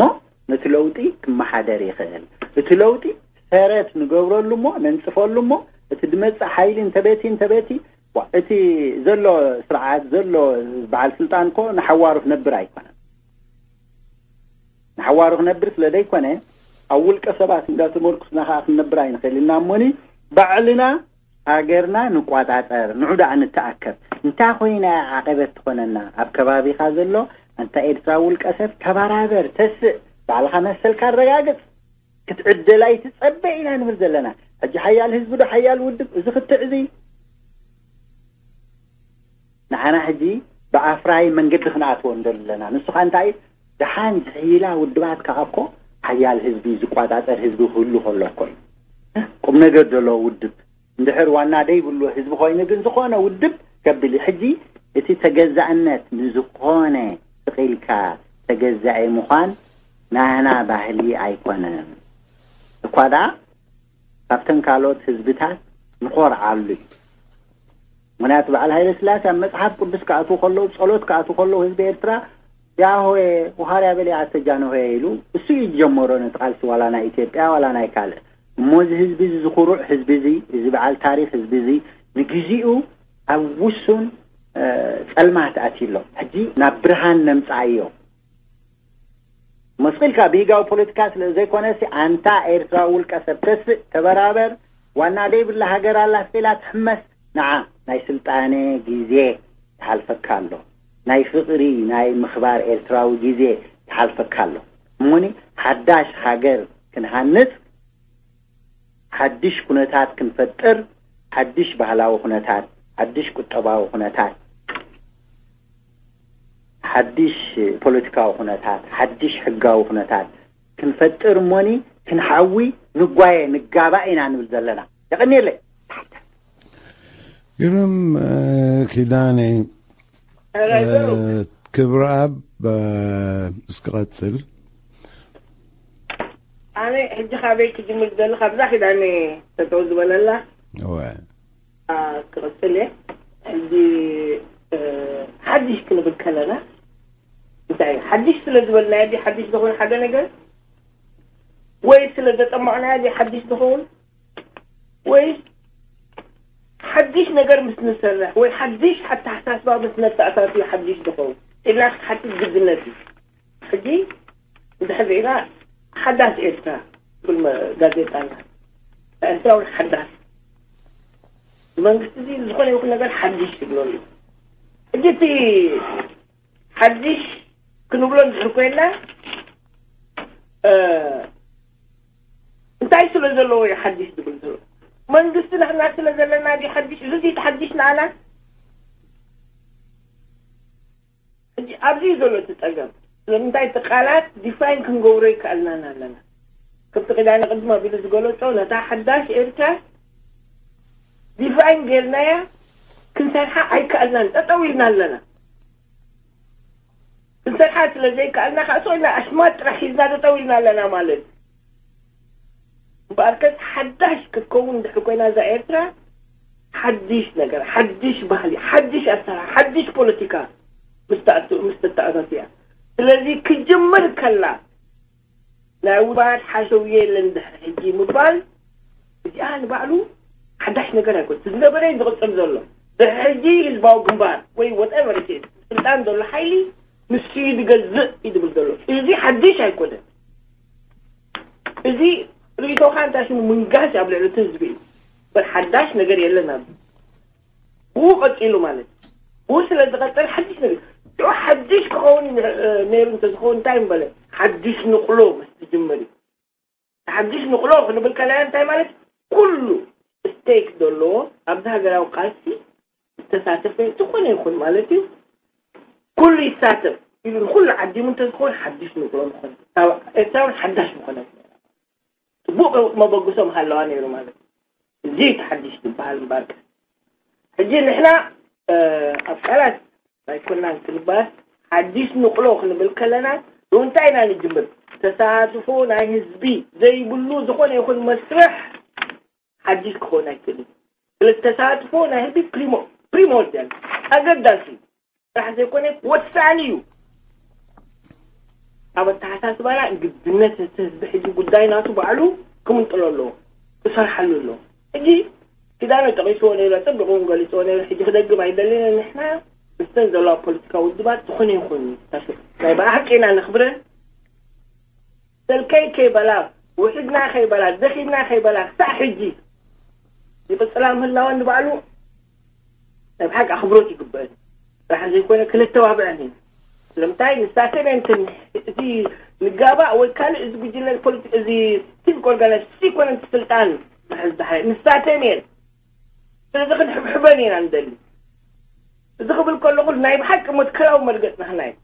ነቲ ለውጢ ክመሓደር ይኽእል። እቲ ለውጢ ሰረት ንገብረሉ እሞ፣ ነንጽፈሉ እሞ፣ እቲ ድመጽእ ሓይሊ እንተበቲ፣ እንተበቲ፣ ዋ፣ እቲ ዘሎ ስርዓት፣ ዘሎ በዓል ስልጣን እኮ ንሓዋሩ ክነብር ኣይኮነን። ንሓዋሩ ክነብር ስለ ዘይኮነ፣ ኣብ ውልቀ ሰባት እንዳተመርኩስና ከኣ ክንነብር ኣይንኽእል ኢና። እሞኒ፣ ባዕልና ሃገርና ንቋጻጸር፣ ንዑ ደኣ ንተኣከብ። እንታይ ኮይና እያ ዓቐበት ትኾነና? ኣብ ከባቢኻ ዘሎ ኣንታ ኤርትራዊ ውልቀ ሰብ፣ ተበራበር፣ ተስእ፣ ባዕልኻ መሰልካ ኣረጋግጽ። ክትዕደል ኣይትጸበ ኢና ንብል ዘለና። ሕጂ ሓያል ህዝቢ ዶ ሓያል ውድብ? እዚ ክትዕ እዚ ንዓና ሕጂ ብኣፍራይ መንገዲ ክንኣትዎ እንደለና። ንሱ ኸኣ እንታይ? ደሓን ዝሕይላ ውድባት ከኣ እኮ ሓያል ህዝቢ፣ ዝቋጻጸር ህዝቢ ክህሉ ከሎ እኮ እዩ። ቁም ነገር ዘለዎ ውድብ። እንድሕር ዋና ደይብሉ ህዝቢ ኮይኑ ግን ዝኾነ ውድብ ከብል እዩ። ሕጂ እቲ ተገዛእነት ንዝኾነ ስቕ ኢልካ ተገዛኢ ምዃን ናህና ባህሊ ኣይኮነን። እኳ ደኣ ካብተን ካልኦት ህዝብታት ንኾርዓሉ እዩ። ምኽንያቱ በዓል ሃይለ ስላሴ ኣብ መጽሓፍ ቅዱስ ክኣትዉ ከለዉ፣ ጸሎት ክኣትዉ ከለዉ ህዝቢ ኤርትራ፣ ያሆዌ ውሃርያ በሊ ኣተ ጃንሆየ ኢሉ እሱ እዩ ዝጀመሮ ነቲ ቃልሲ፣ ዋላ ናይ ኢትዮጵያ ዋላ ናይ ካልእ። እሞ እዚ ህዝቢ እዚ፣ ዝኹሩዕ ህዝቢ እዚ፣ እዚ በዓል ታሪኽ ህዝቢ እዚ ንግዚኡ ኣብ ውሱን፣ እ፣ ጸልማት ኣትዩ ኣሎ። ሕጂ ናብ ብርሃን ነምጽኣዮ። መስቒልካ ብሂጋዊ ፖለቲካ ስለ ዘይኮነሲ፣ ኣንታ ኤርትራዊ ውልቀ ሰብ፣ ተስእ፣ ተበራበር፣ ዋና ደይብላ ሃገር ኣላ ስኢላ ትሕመስ፣ ንዓ ናይ ስልጣነ ግዜ ይሓልፈካ ኣሎ። ናይ ፍቕሪ፣ ናይ ምኽባር ኤርትራዊ ግዜ ይሓልፈካ ኣሎ። እሞኒ ሓዳሽ ሃገር ክንሃንጽ፣ ሓድሽ ኩነታት ክንፈጥር፣ ሓድሽ ባህላዊ ኩነታት፣ ሓድሽ ቁጠባዊ ኩነታት፣ ሓድሽ ፖለቲካዊ ኩነታት፣ ሓድሽ ሕጋዊ ኩነታት ክንፈጥር እሞኒ ክንሓዊ ንጓየ፣ ንጋባእ ኢና ንብል ዘለና። የቐንየለይ። ግርም፣ እ፣ ኪዳነ፣ እ፣ ክብረኣብ፣ እ፣ እስኪ ቀጽል። ኣነ ሕጂ ካበይ ክጅምር ዝደሊ፣ ካብዛ ኪዳነ ጠጠው ዝበለላ፣ እወ። ኣ፣ ክቕጽል እየ። ሕጂ፣ እ፣ ሓድሽ ክንብል ከለና፣ እንታይ እዩ? ሓድሽ ስለ ዝበልናዮ ድዩ ሓድሽ ዝኸውን ሓደ ነገር? ወይ ስለ ዘጠመቕናዮ ድዩ ሓድሽ ዝኸውን? ወይ ሓድሽ ነገር ምስ ንሰርሕ፣ ወይ ሓድሽ ኣተሓሳስባ ምስ ነተኣሳስብ ሓድሽ ዝኸውን? ኢልና ክትሓትት ግድነት እዩ። ሕጂ እንድሕር ርኢና፣ ሓዳስ ኤርትራ ትብል መ-፣ ጋዜጣና፣ ኤርትራ እውን ሓዳስ፣ መንግስቲ እዚ ዝኾነ ይኹን ነገር ሓድሽ ይብሎ ኣሎ። ሕጂ እቲ ሓድሽ ክንብሎ እንድሕር ኮይና፣ እ፣ እንታይ ስለ ዘለዎ እዩ ሓድሽ ዝብል ዘሎ? መንግስቲ ንሕና ስለ ዘለና ድዩ ሓድሽ? እዚ ድዩ እቲ ሓድሽ ንዓና? ሕጂ ኣብዚ እዩ ዘሎ እቲ ጸገም። ስለምንታይ እቲ ቃላት ዲፋይን ክንገብሮ ይከኣልናን ኣለና? ከምቲ ኪዳነ ቅድም ኣቢሉ ዝገለጾ፣ ነታ ሓዳሽ ኤርትራ ዲፋይን ጌርናያ ክንሰርሓ ኣይከኣልናን፣ ጠጠው ኢልና ኣለና። ክንሰርሓ ስለ ዘይከኣልና፣ ከዓ ስቕ ኢልና ኣሽማት ጥራሕ ሒዝና ጠጠው ኢልና ኣለና ማለት እዩ። እምበኣርከስ ሓዳሽ ክትከውን እንድሕር ኮይና እዛ ኤርትራ፣ ሓድሽ ነገር፣ ሓድሽ ባህሊ፣ ሓድሽ ኣሰራርሓ፣ ሓድሽ ፖለቲካ ምስ ተኣቱ-፣ ምስ ተተኣታትያ። ስለዚ ክጅምር ከላ ናይ ውባድ ሓሸውየ የለን ድሕሪ ሕጂ ምባል፣ እዚኣ ንባዕሉ ሓዳሽ ነገር ኣይኮነትን። ዝነበረ እዩ ዝቕጽል ዘሎ። ድሕሪ ሕጂ ህዝባዊ ግንባር ወይ whatever it is፣ ስልጣን ዘሎ ሓይሊ ንሱ እዩ ዝገዝእ እዩ ዝብል ዘሎ። እዚ ሓድሽ ኣይኮነን። እዚ ርእይቶኻ እንታይ ሽሙ ምንጋስ ኣብ ልዕሊ እቲ ህዝቢ እዩ። በር ሓዳሽ ነገር የለን ኣብዚ። ብኡ ቀጺሉ ማለት እዩ። ብኡ ስለ ዝቐጸል ሓድሽ ነገር፣ ሽዑ ሓድሽ ክኸውን ነ-፣ ነይሩ እንተዝኸውን እንታይ ምበለ? ሓድሽ ንቕሎ ምስ ዝጅምር እዩ። ሓድሽ ንቕሎ ክንብል ከለና እንታይ ማለት? ኩሉ ስቴክ ዘለዎ ኣብዚ ሃገራዊ ቃልሲ ዝተሳተፈ ዝኾነ ይኹን ማለት እዩ። ኩሉ ይሳተፍ ኢሉ ንኹሉ ዓዲሙ እንተዝኸውን ሓድሽ ንቕሎ ምኾነ፣ ኤርትራውን ሓዳሽ ምኾነ፣ ጽቡቕ መበግሶም ሃለዋ ነይሩ ማለት እዩ። እዚ እቲ ሓድሽ ዝበሃል እምበር። ሕጂ ንሕና ኣብ ቃላት ኣይኮናን ክንባል፣ ሓድሽ ንቕሎ ክንብል ከለና እንታይ ኢና ንጅምር? ተሳትፎ ናይ ህዝቢ ዘይብሉ ዝኾነ ይኹን መስርሕ ሓድሽ ክኸውን ኣይክእልን። ስለ ተሳትፎ ናይ ህዝቢ ፕሪሞ ፕሪሞርዲያል ኣገዳሲ ጥራሕ ዘይኮነ ወሳኒ እዩ። ኣብ ኣተሓሳስባና ግድነት እቲ ህዝቢ ሕጂ ጉዳይ ናቱ ባዕሉ ክምንጥሎ ኣለዎ፣ ክሰርሓሉ ኣለዎ። ሕጂ ኪዳነ ጠቒስዎ ነይሩ፣ ጽቡቕ እውን ገሊጽዎ ነይሩ። ሕጂ ክደግም ኣይደልን። ንሕና ምስተን ዘለዋ ፖለቲካዊ ውድባት ዝኾነ ይኹን ናይ ብሓቂ ኢና ነኽብረን። ሰልከይ ከይበላ፣ ውሒድና ከይበላ፣ ደኺምና ከይበላ ክሳዕ ሕጂ ይቕጽላ ምህላወን ንባዕሉ ናይ ብሓቂ ኣኽብሮት ይግበአን። ጥራሕ ዘይኮነ ክነተባብዐን ኢና። ስለምንታይ ንሳተን እየን እቲ ንጋባእ ወይ ካልእ እዚ ጉጅለ ፖለቲ-፣ እዚ ሲቪክ ኦርጋናይዜሽን ኮነ እቲ ስልጣን ዝሕዝ ዝሓ-፣ ንሳተን እየን። ስለዚ ክንሕብሕበን ኢና ንደሊ። እዚ ክብል ከለኹ ናይ ብሓቂ መትከላዊ መርገጽ ናህና እዩ።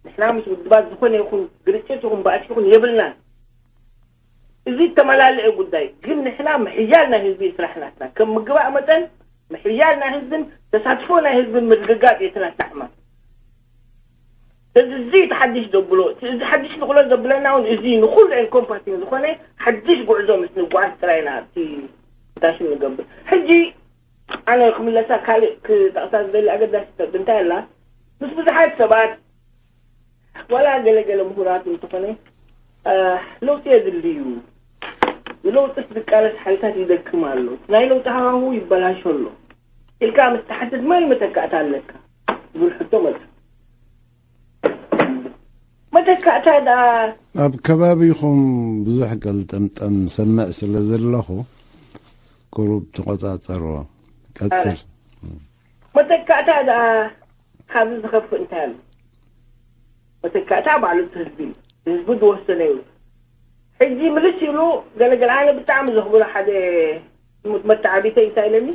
ንሕና ምስ ውድባት ዝኾነ ይኹን ግርጭት ይኹን ባእሲ ይኹን የብልናን። እዚ እተመላልአ ጉዳይ ግን ንሕና ምሕያል ናይ ህዝቢ እዩ ስራሕ ናትና። ከም ምግባእ መጠን ምሕያል ናይ ህዝብን ተሳትፎ ናይ ህዝብን ምርግጋጽ እዩ እቲ ናትና ዕማም። ስለዚ እዚ እቲ ሓድሽ ዘብሎ፣ እዚ ሓድሽ ንቕሎ ዘብለና እውን እዚ ንኹሉ ኤንኮምፓሲንግ ዝኾነ ሓድሽ ጉዕዞ ምስ ንጓዓዝ ጥራይ ኢና ኣብቲ ዳሽን ንገብር። ሕጂ ኣነ ክምለሳ ካልእ ክጠቕሳ ዝደሊ ኣገዳሲ ነጥቢ እንታይ ኣላ? ምስ ብዙሓት ሰባት ዋላ ገለገለ ምሁራት እንተኾነ፣ እ፣ ለውጢ የድሊ እዩ። ንለውጢ ዝቃለስ ሓይልታት ይደክም ኣሎ። ናይ ለውጢ ሃዋሁ ይበላሾ ኣሎ ኢልካ ምስ ትሓትት መን መተካእታ ኣለካ? ዝብል ሕቶ መጽእ። መተካእታ ደኣ ኣብ ከባቢኹም ብዙሕ ገልጠምጠም ሰምዕ ስለ ዘለኹ፣ ቁሩብ ተቖጻጸርዎ። ቀጽል። መተካእታ ደኣ ካብዚ ዝኸፍእ እንታይ ኣሎ? መተካእታ ባዕሉ እቲ ህዝቢ እዩ። ህዝቢ ዝወሰነ እዩ። ሕጂ ምልስ ኢሉ ገለገለ ኣነ ብጣዕሚ ዘኽብሮ ሓደ ም-፣ መተዓቢተይ እንታይ ኢለኒ?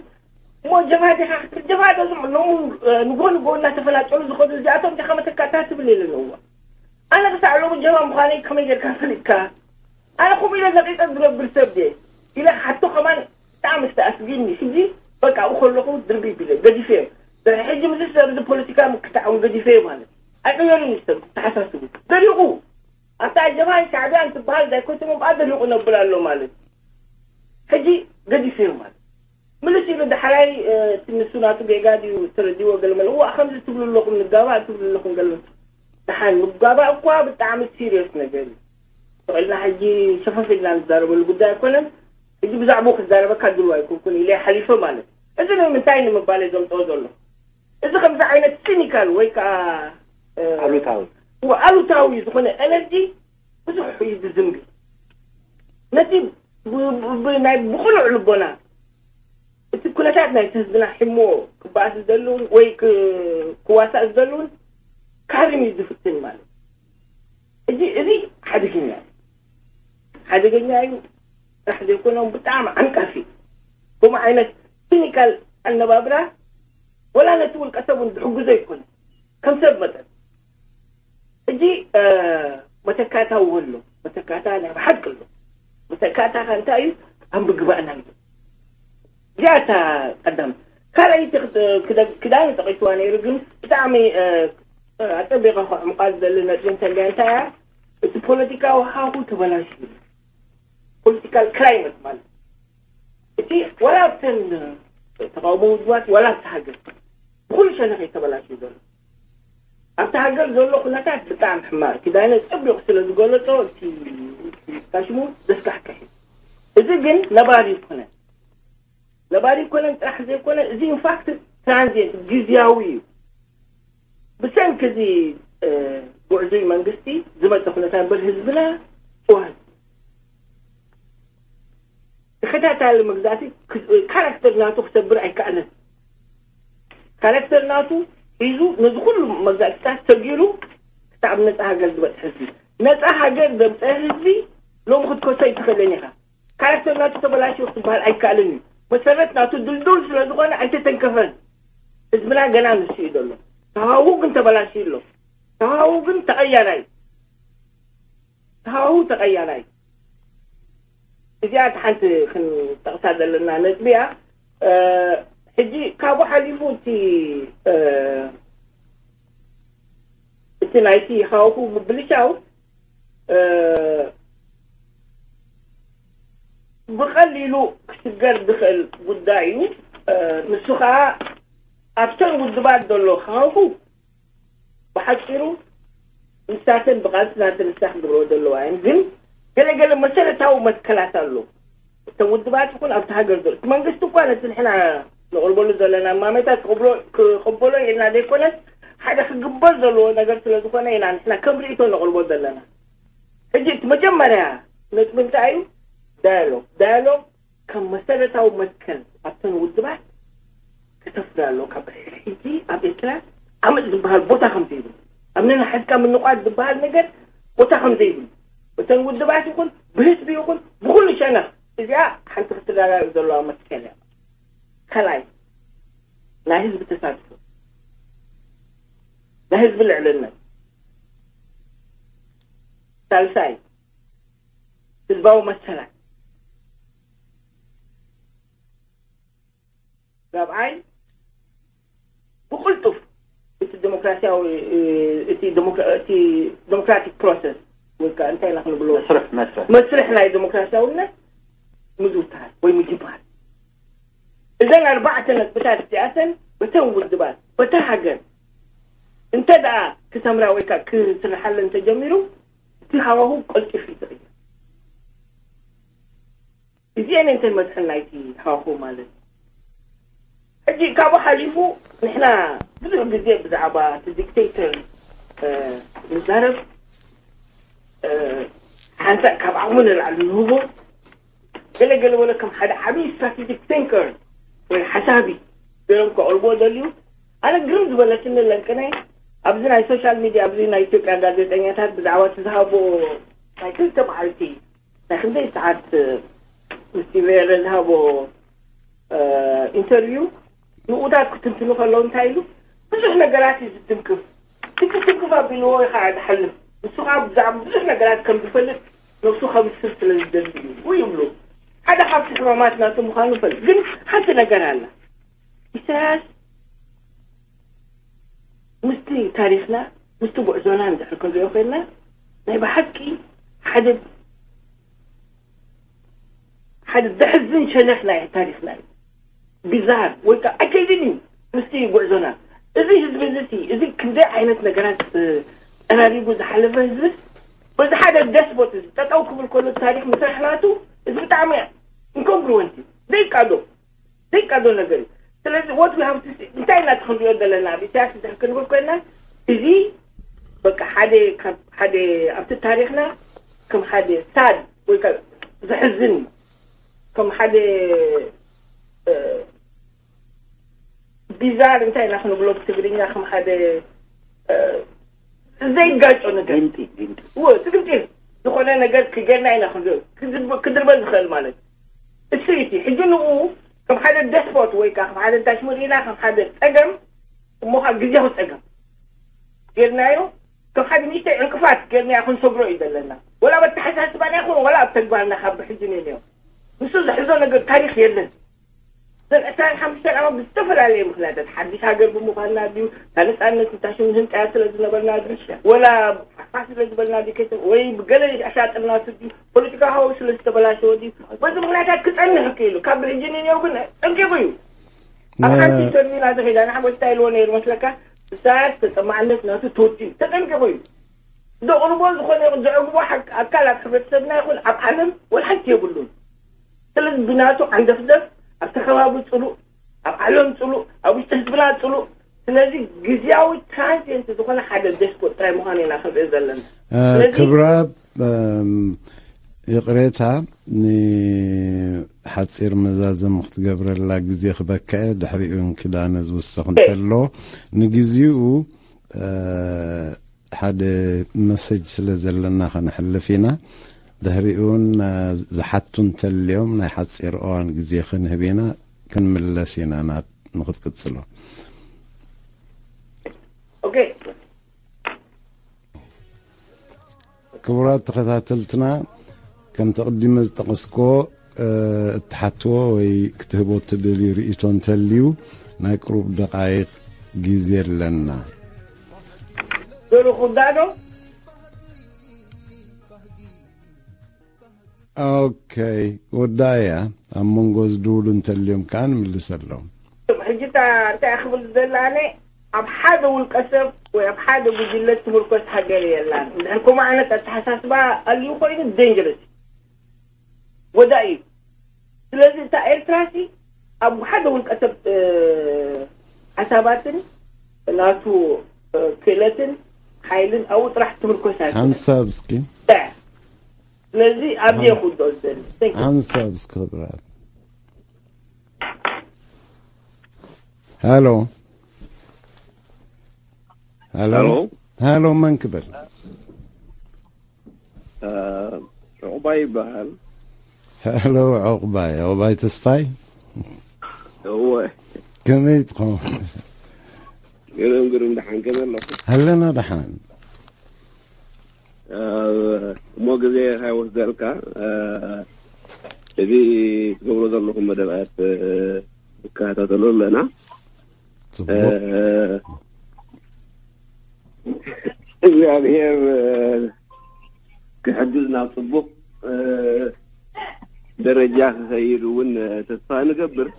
እሞ ጀብሃ ዲኻ ክትብል? ጀብሃ ዶ ዝም-፣ ሎሚ፣ እ፣ ንጎ ንጎ እናተፈላጨሉ ዝኸዱ እዚኣቶም ዲኻ መተካእታ ትብል ኢለኒ። እዋ ኣነ ክሳዕ ሎሚ ጀብሃ ምዃነይ ከመይ ጌርካ ፈሊጥካ? ኣነ ከምኡ ኢለ ነቂጸ ዝነብር ሰብ ድየ? ኢለ ክሓቶ ከማን ብጣዕሚ ዝተኣስጊኒ። ሕጂ በቃ ኣብኡ ከለኹ ድርቢብ ኢለ ገዲፈዮ። ድሕሪ ሕጂ ምስዚ ሰብ እዚ ፖለቲካ ምክታዕ እውን ገዲፈዮ ማለት ኣይቅየሩን እዩ ሰብ ክተሓሳስቡ። ደሪቑ ኣብታ ጀብሃን ሻዕብያን ትበሃል ዛይኮቶም እምበኣር ደሪቑ ነብል ኣሎ ማለት እዩ። ሕጂ ገዲፈዮ ማለት ምልስ ኢሉ ዳሕራይ፣ እ፣ እቲ ንሱ ናቱ ጌጋ ድዩ ተረዲዎ ገለ መለ፣ "እዋ፣ ከምዚ ትብሉ ኣለኹም፣ ንጋባእ ትብሉ ኣለኹም ገለ ደሓን፣ ንጋባእ እኳ ብጣዕሚ ሲሪየስ ነገር እዩ። ጥቕልና ሕጂ ሸፈፍ ኢልና ንዛረበሉ ጉዳይ ኣይኮነን። ሕጂ ብዛዕባኡ ክዛረበካ ድሉው ኣይኮንኩን" ኢለ ሓሊፈ ማለት። እዚ ንምንታይ ንምባል እየ ዘምጽኦ ዘሎ። እዚ ከምዚ ዓይነት ሲኒካል ወይ ከዓ፣ እ፣ ኣሉታዊ። እዋ፣ ኣሉታዊ ዝኾነ ኤነርጂ ብዙሕ እዩ ዝዝንቢ። ነቲ ብ-፣ ብ-፣ ብ-፣ ናይ ብቕኑዕ ልቦና እቲ ኩነታት ናይቲ ህዝብና ሒሞ ክበኣስ ዝደልን ወይ ክ-፣ ክዋሳእ ዝደልን ክሃርም እዩ ዝፍትን ማለት። እዚ፣ እዚ ሓደገኛ እዩ። ሓደገኛ እዩ ጥራሕ ዘይኮነ ብጣዕሚ ዓንቃፊ እዩ። ከምኡ ዓይነት ሲኒካል ኣነባብራ ወላ ነቲ ውልቀ ሰብ እውን ዝሕግዞ ኣይኮነን። ከም ሰብ መጠን ሕጂ፣ እ፣ መተካእታ እውን ኣሎ። መተካእታ ናይ ብሓቂ ኣሎ። መተካእታ ከ እንታይ እዩ? ኣብ ምግባእና እዩ። እዚኣ እታ ቀዳም። ካልኣይቲ ክደ-፣ ክደ-፣ ክዳን ጠቒስዋ ነይሩ፣ ግን ብጣዕሚ፣ እ፣ እ፣ ኣጸቢቐ ከዕምቓ ዝደሊ ነጥቢ እንተልያ እንታይ እያ? እቲ ፖለቲካዊ ሃሁ ተበላሽዩ። ፖለቲካል ክላይመት ማለት እቲ ዋላ ኣብተን ተቃውሞ ውድባት ዋላ ኣብቲ ሃገር ብኩሉ ሸነኽ እዩ ተበላሽዩ ዘሎ። ኣብቲ ሃገር ዘሎ ኩነታት ብጣዕሚ ሕማቕ። ኪዳነ ጸቢቑ ስለ ዝገለጾ እቲ፣ እቲ ሽሙ ዘስካሕክሕ እዩ። እዚ ግን ነባሪ ይኮነን። ነባሪ ይኮነን ጥራሕ ዘይኮነ፣ እዚ ኢንፋክት ትራንዚየንት፣ ግዝያዊ እዩ። ብሰንኪ እዚ፣ እ፣ ጉዕዙይ መንግስቲ ዝመጸ ኩነታት እምበር ህዝብና ጭዋ ህዝቢ። ተኸታታሊ መግዛእቲ ክ-፣ ካራክተር ናቱ ክሰብር ኣይከኣለን። ካራክተር ናቱ ሒዙ ነዚ ኩሉ መግዛእትታት ሰጊሩ ክሳብ ነጻ ሃገር ዝበጽሐ ህዝቢ። ነጻ ሃገር ዘምጸአ ህዝቢ ሎሚ ክትከሶ ኣይትኽእልን ኢኻ። ካራክተር ናቱ ተበላሽዩ ክትበሃል ኣይከኣልን እዩ። መሰረት ናቱ ድልዱል ስለ ዝኾነ ኣይተተንከፈን። ህዝብና ገና ንሱ እዩ ዘሎ። ተሃዋሁ ግን ተበላሽዩ ኣሎ። ተሃዋሁ ግን ተቐያራይ። ተሃዋሁ ተቐያራይ። እዚኣ እቲ ሓንቲ ክንጠቕሳ ዘለና ነጥቢ እያ። እ፣ ሕጂ ካብኡ ሓሊፉ እቲ፣ እ፣ እቲ ናይቲ ሃዋሁ ምብልሻው፣ እ፣ ብቐሊሉ ክስገር ዝኽእል ጉዳይ እዩ። እ፣ ንሱ ኸኣ ኣብተን ውድባት ዘሎ ሃዋሁ ብሓጺሩ ንሳተን ብቓልሲ ናተን ንሳ ክገብርኦ ዘለዋ እየን። ግን ገለገለ መሰረታዊ መትከላት ኣሎ። እተን ውድባት ይኹን ኣብቲ ሃገር ዘሎ እቲ መንግስቲ እኳ ነቲ ንሕና ነቕርበሉ ዘለና እማመታት ክቕብሎ፣ ክቕበሎ ኢልና ዘይኮነስ ሓደ ክግበር ዘለዎ ነገር ስለ ዝኾነ ኢና ንሕና ከም ርእይቶ ነቕርቦ ዘለና። ሕጂ እቲ መጀመርያ ነጥቢ እንታይ እዩ? ዳያሎግ። ዳያሎግ ከም መሰረታዊ መትከል ኣብተን ውድባት ከተፍሪ ኣለዎ። ካብ ሕጂ ኣብ ኤርትራ ዓመጽ ዝበሃል ቦታ ከም ዘይብሉ፣ ኣብ ነንሓድካ ምንቋት ዝበሃል ነገር ቦታ ከም ዘይብሉ፣ እተን ውድባት ይኹን ብህዝቢ ይኹን ብኹሉ ሸነኽ እዚኣ ሓንቲ ክትረጋገጽ ዘለዋ መትከል እያ። ካልኣይ ናይ ህዝቢ ተሳትፎ፣ ናይ ህዝቢ ልዕልነት፣ ሳልሳይ ህዝባዊ መሰላት፣ ራብዓይ ብቕልጡፍ እቲ ዲሞክራሲያዊ፣ እቲ ዲሞክራ-፣ እቲ ዲሞክራቲክ ፕሮሰስ ወይ ከዓ እንታይ ኢና ክንብሎ? መስርሕ፣ መስርሕ። መስርሕ ናይ ዲሞክራሲያውነት ምዝውታር ወይ ምጅማር። እዘን ኣርባዕተ ነጥብታት እዚኣተን በተን ውድባት፣ በታ ሃገር እንተ ደኣ ክሰምራ ወይ ከዓ ክስርሓለን ተጀሚሩ፣ እቲ ሃዋሁ ቀልጢፉ ይቕየር። እዚአን እተን መድሕን ናይቲ ሃዋሁ ማለት እዩ። ሕጂ ካብኡ ሓሊፉ ንሕና ብዙሕ ግዜ ብዛዕባ እቲ ዲክቴተር፣ እ፣ ንዛረብ፣ እ፣ ሓንሳእ ካብ ዓቕሙ ንላዕሊ ንህቦ፣ ገለ ገለ ወለ ከም ሓደ ዓብዪ ስትራቴጂክ ቲንከር ወይ ሓሳቢ ገይሮም ከቕርቦ ደልዩ። ኣነ ግርም ዝበለትኒ ለንቅነ ኣብዚ ናይ ሶሻል ሚድያ ኣብዚ ናይ ኢትዮጵያ ጋዜጠኛታት ብዛዕባ እቲ ዝሃቦ ናይ ክልተ መዓልቲ ናይ ክንደይ ሰዓት ምስቲ ቬረ ዝሃቦ፣ እ፣ ኢንተርቪው ንኡዳት ክትንትኑ ከለዉ እንታይ ኢሉ? ብዙሕ ነገራት እዩ ዝትንክፍ። እቲ ክትንክፍ ኣቢልዎ እዩ ከዓ ዝሓልፍ። ንሱ ከዓ ብዛዕባ ብዙሕ ነገራት ከም ዝፈልጥ ነብሱ ከብስር ስለ ዝደሊ እዩ ይብሉ። ሓደ ካብቲ ሕማማት ናቱ ምዃኑ ይፈልጥ። ግን ሓንቲ ነገር ኣላ። ኢሳያስ ምስቲ ታሪኽና፣ ምስቲ ጉዕዞና እንድሕር ክንሪኦ ኮይንና፣ ናይ ብሓቂ ሓደ፣ ሓደ ዘሕዝን ሸነኽ ናይ ታሪኽና እዩ። ቢዛር ወይ ከዓ ኣገድን እዩ ምስቲ ጉዕዞና። እዚ ህዝቢ እዚ፣ እዚ ክንደይ ዓይነት ነገራት፣ እ፣ ጠራሪጉ ዝሓለፈ ህዝቢ፣ በዚ ሓደ ደስፖት እዚ ጠጠው ክብል ከሎ ታሪኽ ምስራሕ ናቱ፣ እዚ ብጣዕሚ ኢንኮንግሩወንት እዩ። ዘይቃዶ፣ ዘይቃዶ ነገር እዩ። ስለዚ what we have to say፣ እንታይ ኢና ክንሪኦ ዘለና? ኣብ ኢሳያስ እንድሕር ክንብል ኮይና፣ እዚ በቃ ሓደ ካብ ሓደ ኣብቲ ታሪኽና ከም ሓደ ሳድ ወይ ከዓ ዘሕዝን፣ ከም ሓደ፣ እ፣ ቢዛር እንታይ ኢና ክንብሎ ብትግርኛ፣ ከም ሓደ፣ እ፣ ዘይጋጮ ነገር። ግንጢ፣ ግንጢ። እዎ፣ ስግምጢ ዝኾነ ነገር ክገና ኢና ክንሪኦ፣ ክድርበ-፣ ክድርበ ዝኽእል ማለት እዩ። እሱ እዩ እቲ። ሕጂ ንኡ ከም ሓደ ደስፖት ወይ ከዓ ከም ሓደ እንታይ ሽሙ ርኢና፣ ከም ሓደ ጸገም፣ እሞ ከዓ ግዜያዊ ጸገም ጌርናዮ፣ ከም ሓደ ንእሽተይ ዕንቅፋት ጌርናዮ ክንሰግሮ እዩ ዘለና። ወላ ኣብ ኣተሓሳስባና ይኹን፣ ወላ ኣብ ተግባርና ካብ ሕጂ ንንዮ። ንሱ ዝሕዞ ነገር ታሪኽ የለን። እዘን ዕስራን ሓሙሽተን ዓመት ብዝተፈላለየ ምኽንያታት፣ ሓድሽ ሃገር ብምዃንና ድዩ፣ እታ ነጻነት ንታ ሽም ንህንጣያ ስለ ዝነበርና ድዩ፣ ወላ ሓፋ ስለ ዝበልና ድዩ፣ ከይተ-፣ ወይ ብገለ ኣሻጥርናቱ ድዩ፣ ፖለቲካዊ ሃዋሁ ስለ ዝተበላሸወ ድዩ፣ በዚ ምኽንያታት ክጸንሕ ክኢሉ። ካብ ሕጂ ንንዮ ግን ጸንቂቑ እዩ። ኣብ ሓንቲ ኢንተርቪው ናቱ ኸይዳ፣ ንሓጎስ እንታይ ኢልዎ ነይሩ መስለካ? ኢሳያስ ተጠማዕነት ናቱ ተወዲኡ፣ ተጠንቂቑ እዩ። ዘቕርቦ ዝኾነ ይኹን ዘዕግቦ ሓቅ-፣ ኣካል ኣብ ሕብረተሰብና ይኹን ኣብ ዓለም ወላ ሓንቲ የብሉን። ስለዚ ብናቱ ዓንደፍደፍ ኣብቲ ከባቢ ጽሉእ፣ ኣብ ዓለም ጽሉእ፣ ኣብ ውሽጢ ህዝብና ጽሉእ። ስለዚ ግዝያዊ ትራንዚየንት ዝኾነ ሓደ ደስፖት ጥራይ ምዃኑ ኢና ክንርኢ ዘለና። እ፣ ስለዚ ክብረ፣ እም፣ ይቕሬታ፣ ንሓጺር መዛዘም ክትገብረላ ግዜ ክበክዐ፣ ድሕሪኡ እንክዳነ ዝውሰኽ እንተሎ፣ ንግዜኡ፣ እ፣ ሓደ መሰጅ ስለ ዘለና ከነሕልፍ ኢና። ድሕሪኡ እውን ዝሓቱ እንተልዮም ናይ ሓፂር እዋን ግዜ ክንህብ ኢና። ክንምለስ ኢና ናት ንክትቅፅሎ። ኦኬ። ክቡራት ተኸታተልትና፣ ከምቲ ቅዲመ ዝጠቐስክዎ እትሓትዎ ወይ ክትህቦ እትደልዩ ርእይቶ እንተልዩ ናይ ቅሩብ ደቓይቕ ግዜ ኣለና። ዶሉ ኩዳዶ ኦኬ፣ ወዳያ ኣብ መንጎ ዝድውሉ እንተልዮም ከዓ ንምልሰሎም። ሕጂ እታ እንታይ ክብል ዝደሊ ኣነ፣ ኣብ ሓደ ውልቀ ሰብ ወይ ኣብ ሓደ ጉጅለ ትምርኮስ ሃገር የላን። እንድሕር ከምኡ ዓይነት ኣተሓሳስባ ኣልዩ ኮይኑ ደንጀረስ ወዳኢ እዩ። ስለዚ እታ ኤርትራ ሲ ኣብ ሓደ ውልቀ ሰብ ሓሳባትን ናቱ ክእለትን ሓይልን ኣብኡ ጥራሕ ትምርኮስ ኣይኮነን። ሓንሳብ እስኪ። ስለዚ ኣብዚ የኹዶ ዝደሊ። Thank you። ሓንሳብ እስኪ ክብራት። ሃሎ። ሃሎ። ሃሎ። ሃሎ፣ መን ክብል? ዑቕባይ ይበሃል። ሄሎ፣ ዑቕባይ። ዑቕባይ ተስፋይ። እወ። ከመይ ትኸውን? ግርም፣ ግርም፣ ደሓን ከመይ ኣለኹ? ኣለና ደሓን። እሞ ግዜ ካይወስደልካ፣ እዚ ትገብሮ ዘለኹም መደባት ንከታተሎ ኣለና። ጽቡቕ። እግዚኣብሔር ክሕግዝ ናብ ጽቡቕ ደረጃ ክኸይድ እውን ተስፋ ንገብር።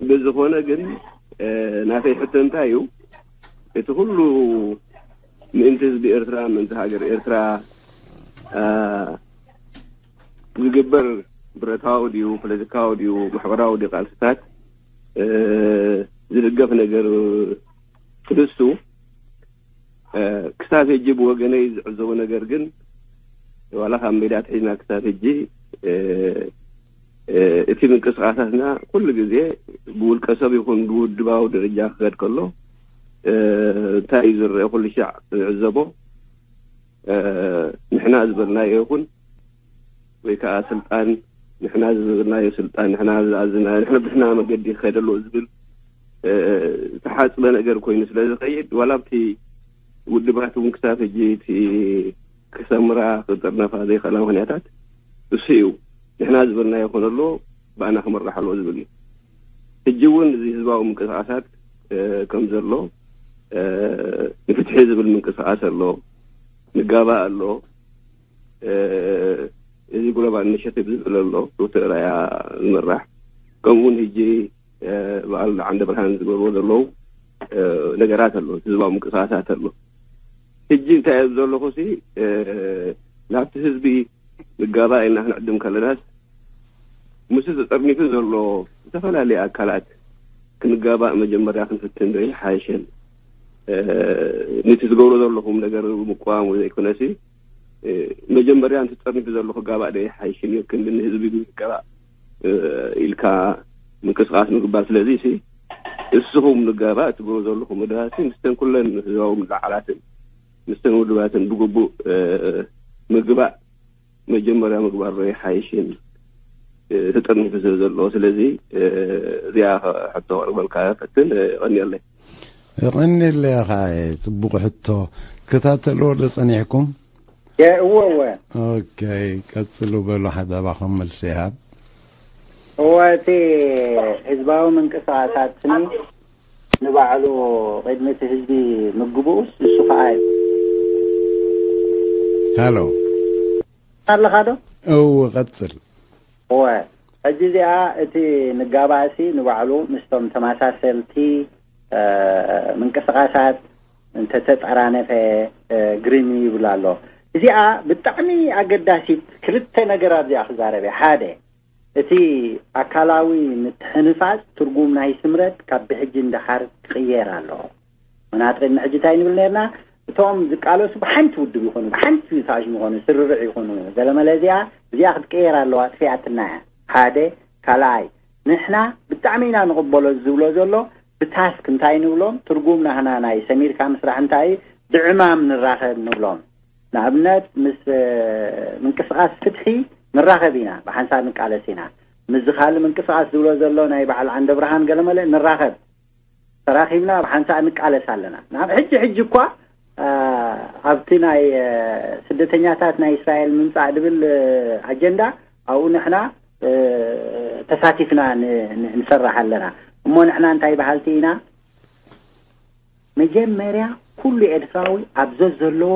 ብዝኾነ ግን ናተይ ሕቶ እንታይ እዩ፣ እቲ ኩሉ ምእንቲ ህዝቢ ኤርትራ፣ ምእንቲ ሃገር ኤርትራ ዝግበር ብረታዊ ድዩ፣ ፖለቲካዊ ድዩ፣ ማሕበራዊ ድዩ ቃልስታት ዝድገፍ ነገር ክልሱ፣ ክሳብ ሕጂ ብወገነይ ዝዕዘቦ ነገር ግን፣ ዋላ ካብ ሜዳ ኣትሒዝና ክሳብ ሕጂ እቲ ምንቅስቃሳትና ኩሉ ግዜ ብውልቀ ሰብ ይኹን ብውድባዊ ደረጃ ክኸድ ከሎ እንታይ እዩ ዝረአ? ኩሉ ሻዕ ዝዕዘቦ ንሕና ዝበልናዮ ይኹን ወይ ከዓ ስልጣን ንሕና ዝበልናዮ፣ ስልጣን ንሕና ዝኣዝናዮ፣ ንሕና ብሕና መገዲ ክኸደሉ ዝብል ዝተሓፅበ ነገር ኮይኑ ስለ ዝኸይድ፣ ዋላ ኣብቲ ውድባት እውን ክሳብ ሕጂ እቲ ክሰምራ ክጥርነፋ ዘይኽእላ ምኽንያታት እሱ እዩ። ንሕና ዝበልናዮ ይኾነሎ ብኣና ክምራሕ ኣለዎ ዝብል እዩ። ሕጂ እውን እዚ ህዝባዊ ምንቅስቃሳት ከም ዘሎ፣ ንፍትሒ ዝብል ምንቅስቃስ ኣሎ፣ ንጋባእ ኣሎ፣ እዚ ግሎባል ኢኒሽቲቭ ዝብል ኣሎ፣ ዶክተር ራያ ዝምራሕ፣ ከምኡውን ሕጂ በዓል ዓንደ ብርሃን ዝገብርዎ ዘለዉ ነገራት ኣሎ፣ ህዝባዊ ምንቅስቃሳት ኣሎ። ሕጂ እንታይ እየ ዘለኹ ሲ፣ ናብቲ ህዝቢ ንጋባእ ኢልና ክንዕድም ከለናስ፣ ምስ ተጠርኒፉ ዘሎ ዝተፈላለዩ ኣካላት ክንጋባእ መጀመርያ ክንፍትን ዶ ይሓይሸን? ነቲ ዝገብሮ ዘለኹም ነገር ምቋም ዘይኮነሲ፣ መጀመርያ ነቲ ተጠርኒፉ ዘሎ ክጋባእ ዶ ይሓይሽን? ክንዲ ንህዝቢ ንጋባእ ኢልካ ምንቅስቃስ ምግባር። ስለዚ ሲ እስኹም ንጋባእ እትገብሩ ዘለኹም መደባትን ምስተን ኩለን ህዝባዊ ምልዓላትን ምስተን ውድባትን ብግቡእ ምግባእ መጀመርያ ምግባር ዶ ይሓይሽን? ተጠርኒፉ ስለ ዘሎ። ስለዚ እዚኣ ሕቶ ከቕርበልካ ፈትን። የቐንየለይ። የቐንየለይ። ከዓ ጽቡቕ ሕቶ። ክታተልዎ ዶ ጸኒሕኩም? እወ፣ እወ። ኦኬ፣ ቀጽሉ በሉ። ሓደ ኣባኹም መልሲ ይሃብ። እወ፣ እቲ ህዝባዊ ምንቅስቃሳት ስኒ ንባዕሉ ቅድሚ እቲ ህዝቢ ምግብኡስ እሱ ከዓ እዩ። ሃሎ። ኣለኻ ዶ? እወ፣ ቀጽል። እወ፣ ሕጂ እዚኣ እቲ ንጋባእሲ ንባዕሉ ምስቶም ተመሳሰልቲ ምንቅስቃሳት እንተተጠራነፈ ግርም ይብል ኣሎ። እዚኣ ብጣዕሚ ኣገዳሲት ክልተ ነገር ኣብዚኣ ክዛረብ እየ። ሓደ፣ እቲ ኣካላዊ ምትሕንፋጽ ትርጉም ናይ ስምረት ካብ ብሕጂ ንደሓር ክቕየር ኣለዎ። ምኽንያቱ ቅድሚ ሕጂ እንታይ ንብል ነርና? እቶም ዝቃለሱ ብሓንቲ ውድብ ይኹኑ፣ ብሓንቲ ፋሽን ይኹኑ፣ ስርርዕ ይኹኑ፣ ገለመለ እዚኣ፣ እዚኣ ክትቀየር ኣለዋ፣ ኣጥፊኣትና እያ። ሓደ፣ ካልኣይ፣ ንሕና ብጣዕሚ ኢና ንቕበሎ ዝብሎ ዘሎ፣ ብታስክ እንታይ ንብሎም፣ ትርጉም ናህና ናይ ሰሚርካ ምስራሕ እንታይ እዩ፣ ብዕማም ንራኸብ ንብሎም። ንኣብነት ምስ ምንቅስቃስ ፍትሒ ንራኸብ ኢና፣ ብሓንሳብ ንቃለስ ኢና። ምስዚ ካልእ ምንቅስቃስ ዝብሎ ዘሎ ናይ በዓል ዓንደ ብርሃን ገለመለ ንራኸብ፣ ተራኺብና ብሓንሳብ ንቃለስ ኣለና። ናብ ሕጂ ሕጂ እኳ ኣብቲ ናይ ስደተኛታት ናይ እስራኤል ምምፃእ ድብል ኣጀንዳ ኣብኡ ንሕና ተሳቲፍና ንሰርሕ ኣለና። እሞ ንሕና እንታይ በሃልቲ ኢና? መጀመርያ ኩሉ ኤርትራዊ ኣብ ዘዘለዎ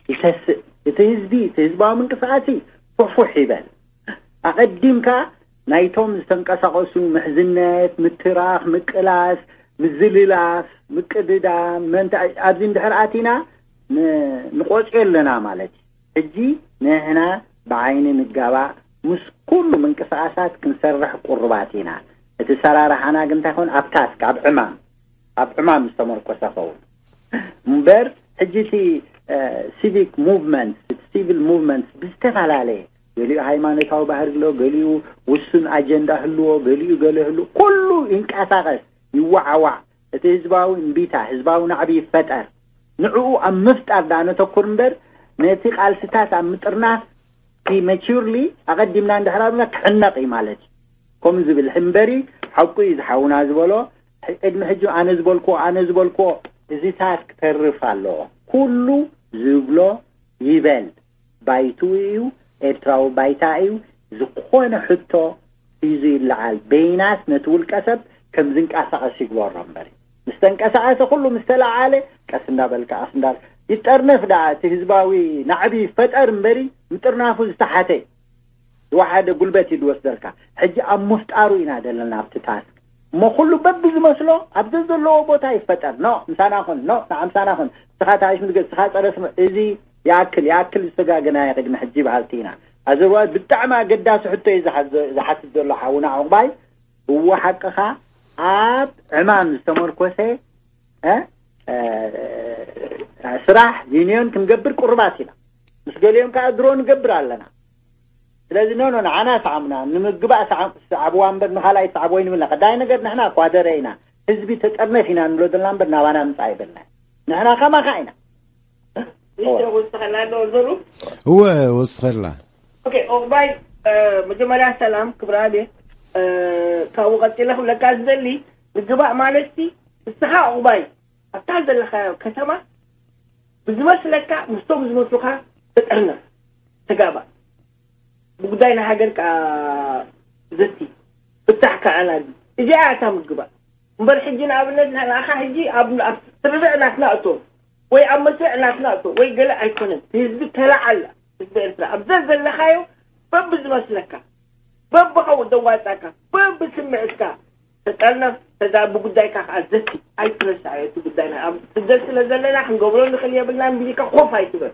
ይተስእ። እቲ ህዝቢ፣ እቲ ህዝባዊ ምንቅስቃስ ፉሕፉሕ ይበል። ኣቐዲምካ ናይቶም ዝተንቀሳቐሱ ምሕዝነት፣ ምትራኽ፣ ምቅላስ፣ ምዝልላፍ፣ ምቅድዳም፣ መን ኣብዚ እንድሕር ኣቲና ንቆጽዮ ኣለና ማለት እዩ። ሕጂ ንሕና ብዓይኒ ንጋባእ፣ ምስ ኩሉ ምንቅስቃሳት ክንሰርሕ ቁሩባት ኢና። እቲ ሰራርሓና ግን እንታይ ኾን ኣብ ታስክ ኣብ ዕማም ኣብ ዕማም ዝተመርኮሰ ኸውን እምበር ሕጂ እቲ ሲቪክ ሙቭመንት እቲ ሲቪል ሙቭመንት ብዝተፈላለየ ገሊኡ ሃይማኖታዊ ባህሪ ኣሎ፣ ገሊኡ ውሱን ኣጀንዳ ህልዎ፣ ገሊኡ ገለ ህልዎ፣ ኩሉ ይንቀሳቐስ ይወዓዋዕ። እቲ ህዝባዊ እምቢታ ህዝባዊ ናዕቢ ይፈጠር። ንዕኡ ኣብ ምፍጣር ደኣ ነተኩር እምበር ነቲ ቃልስታት ኣብ ምጥርናፍ ፕሪመቹርሊ ኣቐዲምና እንድሕር ኣብና ክሕነቕ እዩ ማለት እዩ። ከምኡ ዝብል ሕንበሪ ሓቁ እዩ ዝሓውና ዝበሎ። ቅድሚ ሕጂ ኣነ ዝበልክዎ ኣነ ዝበልክዎ እዚታት ክተርፍ ኣለዎ። ኩሉ ዝብሎ ይበል። ባይትኡ እዩ፣ ኤርትራዊ ባይታ እዩ። ዝኾነ ሕቶ ሒዙ ይለዓል። በይናስ ነቲ ውልቀ ሰብ ከም ዝንቀሳቐስ ይግበሮ እምበር ምስ ተንቀሳቐሰ ኩሉ ምስ ተለዓለ ቀስ እንዳበልካ ቀስ እንዳ ይጠርነፍ ደኣ እቲ ህዝባዊ ናዕቢ ይፈጠር እምበሪ ምጥርናፉ ዝተሓተ ዝወሓደ ጉልበት እዩ ዝወስደልካ። ሕጂ ኣብ ምፍጣሩ ኢና ዘለና ኣብቲ ታስክ እሞ ኩሉ በቢ ዝመስሎ ኣብ ዘዘለዎ ቦታ ይፈጠር። ኖ ምሳና ኹን፣ ኖ ንዓ ምሳና ኹን፣ ስኻ ታሪፍ ምዝገብ፣ ስኻ ጸረ ስመ እዚ ይኣክል ይኣክል ዝተጋገናዮ ቅድሚ ሕጂ በሃልቲ ኢና። ኣዘርዋት ብጣዕሚ ኣገዳሲ ሕቶ እዩ ዝሓዝ- ዝሓትት ዘሎ ሓውና ዕቑባይ። እዎ ሓቅኻ ኣብ ዕማም ዝተመርኮሰ እ፣ እ፣ ስራሕ ዩኒዮን ክንገብር ቁርባት ኢና። ምስ ገሊኦም ከዓ ድሮ ንገብር ኣለና። ስለዚ ኖ ኖ ንዓና ሰዓሙና ንምግባእ ሰዓብዋ እምበር ንኻልኣይ ሰዓብዎ ይንብልና። ቀዳይ ነገር ንሕና ኳደረ ኢና፣ ህዝቢ ተጠርነፍ ኢና ንብሎ ዘለና እምበር ናባና ምፃእ ይበልና። ንሕና ከማኻ ኢና። ወስኸላ ዶ ዘሩ እወ ወስኸላ። ኦኬ ኦቕባይ መጀመርያ ሰላም ክብራ ቤት ካብኡ ቀፂለ ክብለካ ዝደሊ ምግባእ ማለት ሲ ንስኻ ኦቕባይ ኣብታ ዘለኻዮ ከተማ ብዝመስለካ ምስቶም ዝመስሉኻ ተጠርነፍ ተጋባእ ብጉዳይ ናይ ሃገር ከኣ ዘቲ ፍታሕ ከኣ ናዲ እዚኣ እታ ምግባእ እምበር ሕጂ ንኣብነት ንኣኻ ሕጂ ኣብ ስርርዕ ናትና እቶ ወይ ኣብ መስርዕ ናትና እቶ ወይ ገለ ኣይኮነን ህዝቢ ተላዓላ ህዝቢ ኤርትራ ኣብ ዘዘለኻዮ በብዝመስለካ በብኸው ዘዋጻካ በብስምዕትካ ተጠርነፍ ተዛ ብጉዳይካ ከኣ ዘቲ ኣይትረስዓዮ እቲ ጉዳይና ኣብ ስደት ስለ ዘለና ክንገብሮ ንኽእል የብልናን ቢልካ ኮፍ ኣይትበል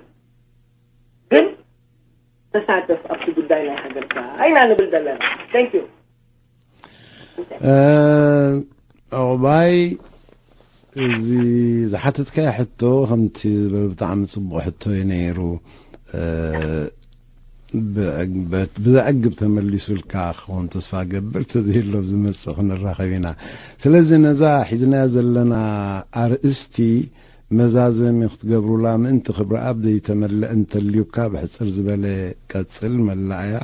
ግን ተሳተፍ ኣብቲ ጉዳይ ናይ ሃገርካ ኣይና ንብል ዘለና thank you ዑቕባይ እዚ ዝሓተትካዮ ሕቶ ከምቲ ዝበለ ብጣዕሚ ፅቡቕ ሕቶ እዩ ነይሩ። ብዘዕግብ ተመሊሱልካ ክኸውን ተስፋ ገብር። ተዘይሎ ኣብ ዝመፅእ ክንራኸብ ኢና። ስለዚ ነዛ ሒዝናያ ዘለና ኣርእስቲ መዛዘሚ ክትገብሩላ ምእንቲ ክብሪ ኣብ ዘይተመልአ እንተልዩካ ብሕፅር ዝበለ ቀፅል መላእያ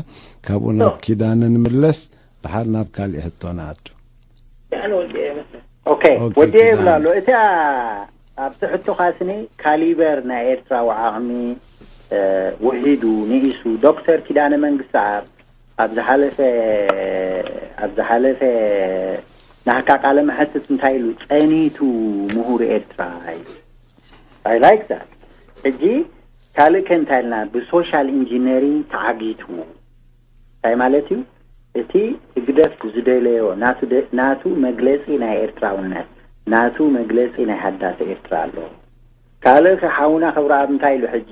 ካብኡ ናብ ኪዳነ ንምለስ። ደሓር ናብ ካሊእ ሕቶ ንኣቱ። ኦኬ ወዲ ይብላ ኣሎ። እቲኣ ኣብቲ ሕቶኻ ስኒ ካሊበር ናይ ኤርትራዊ ዓቕሚ ውሒዱ ንኢሱ ዶክተር ኪዳነ መንግስተኣብ ኣብ ዝሓለፈ ኣብ ዝሓለፈ ናህካ ቃለ መሐትት እንታይ ኢሉ ጸኒቱ ምሁር ኤርትራ ኢሉ I like that ሕጂ ካልእ ከ እንታይ ኢልና ብሶሻል ኢንጂነሪንግ ተዓጊቱ እንታይ ማለት እዩ እቲ ህግደፍ ዝደለዮ ናቱ መግለፂ ናይ ኤርትራውነት ናቱ መግለፂ ናይ ሃዳሲ ኤርትራ ኣሎ ካልእ ከ ሓውና ክብረኣብ እንታይ ኢሉ ሕጂ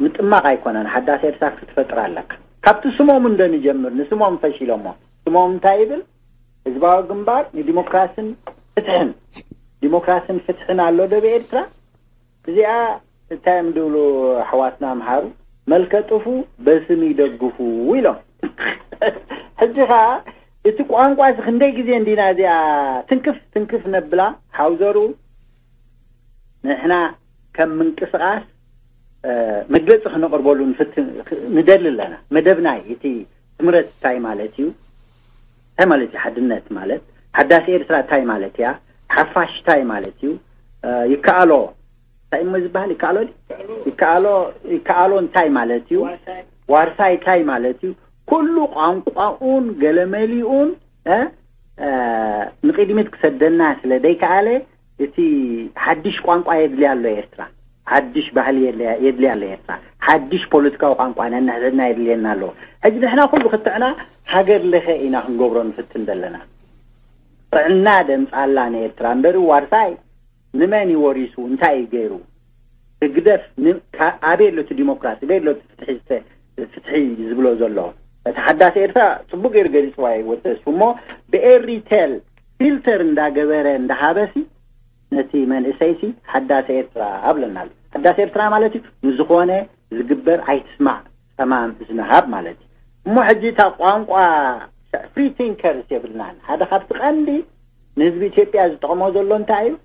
ምጥማቕ ኣይኮነን ሓዳሲ ኤርትራ ክትፈጥር ኣለካ ካብቲ ስሞም እንዶ ንጀምር ንስሞም ፈሺሎሞ ስሞም እንታይ ይብል ህዝባዊ ግንባር ንዲሞክራስን ፍትሕን ዲሞክራስን ፍትሕን ኣሎ ዶ ብኤርትራ እዚኣ እንታይ እዮም ዝብሉ ኣሕዋትና ኣምሓሩ መልከ ጥፉ በስም ይደግፉ ኢሎም ሕጂ ከዓ እቲ ቋንቋ እዚ ክንደይ ግዜ እንዲና እዚኣ ትንክፍ ትንክፍ ነብላ ሓውዘሩ ንሕና ከም ምንቅስቃስ መግለፂ ክነቕርበሉ ንፍትን ንደሊ ኣለና። መደብናይ እቲ ስምረት እንታይ ማለት እዩ? እንታይ ማለት እዩ ሓድነት ማለት? ሓዳስ ኤርትራ እንታይ ማለት እያ? ሓፋሽ እንታይ ማለት እዩ? ይከኣሎ እንታይ እሞ ዝበሃል? ይከኣሎ ይከኣሎ ይከኣሎ እንታይ ማለት እዩ? ዋርሳይ እንታይ ማለት እዩ? ኩሉ ቋንቋኡን ገለመሊኡን ንቅድሚት ክሰደና ስለ ዘይከኣለ፣ እቲ ሓድሽ ቋንቋ የድልያ ኣሎ ኤርትራ። ሓድሽ ባህሊ የድልያ ኣሎ ኤርትራ። ሓድሽ ፖለቲካዊ ቋንቋ ነንሕድሕድና የድልየና ኣለዎ። ሕጂ ንሕና ኩሉ ክትዕና ሃገር ለኸ ኢና ክንገብሮ ንፍትን ዘለና። ጥዕና ደምጻላ ንኤርትራ እምበሪ ዋርሳይ ንመን ይወሪሱ እንታይ እዩ ገይሩ? ህግደፍ ኣበይ ኣሎ እቲ ዲሞክራሲ ኣበይ ኣሎ ፍትሒ ዝብሎ ዘሎ? እቲ ሓዳስ ኤርትራ ጽቡቅ ገይሩ ገሊጽዋ እዩ ወተሱ እሞ ብኤሪቴል ፊልተር እንዳገበረ እንዳሃበሲ ነቲ መንእሰይሲ ሓዳስ ኤርትራ ኣብለና ኣሎ። ሓዳስ ኤርትራ ማለት እዩ ንዝኾነ ዝግበር ኣይትስማዕ ጸማም ዝንሃብ ማለት እዩ። እሞ ሕጂ እታ ቋንቋ ፍሪ ቲንከርስ የብልናን። ሓደ ካብቲ ቀንዲ ንህዝቢ ኢትዮጵያ ዝጠቕሞ ዘሎ እንታይ እዩ?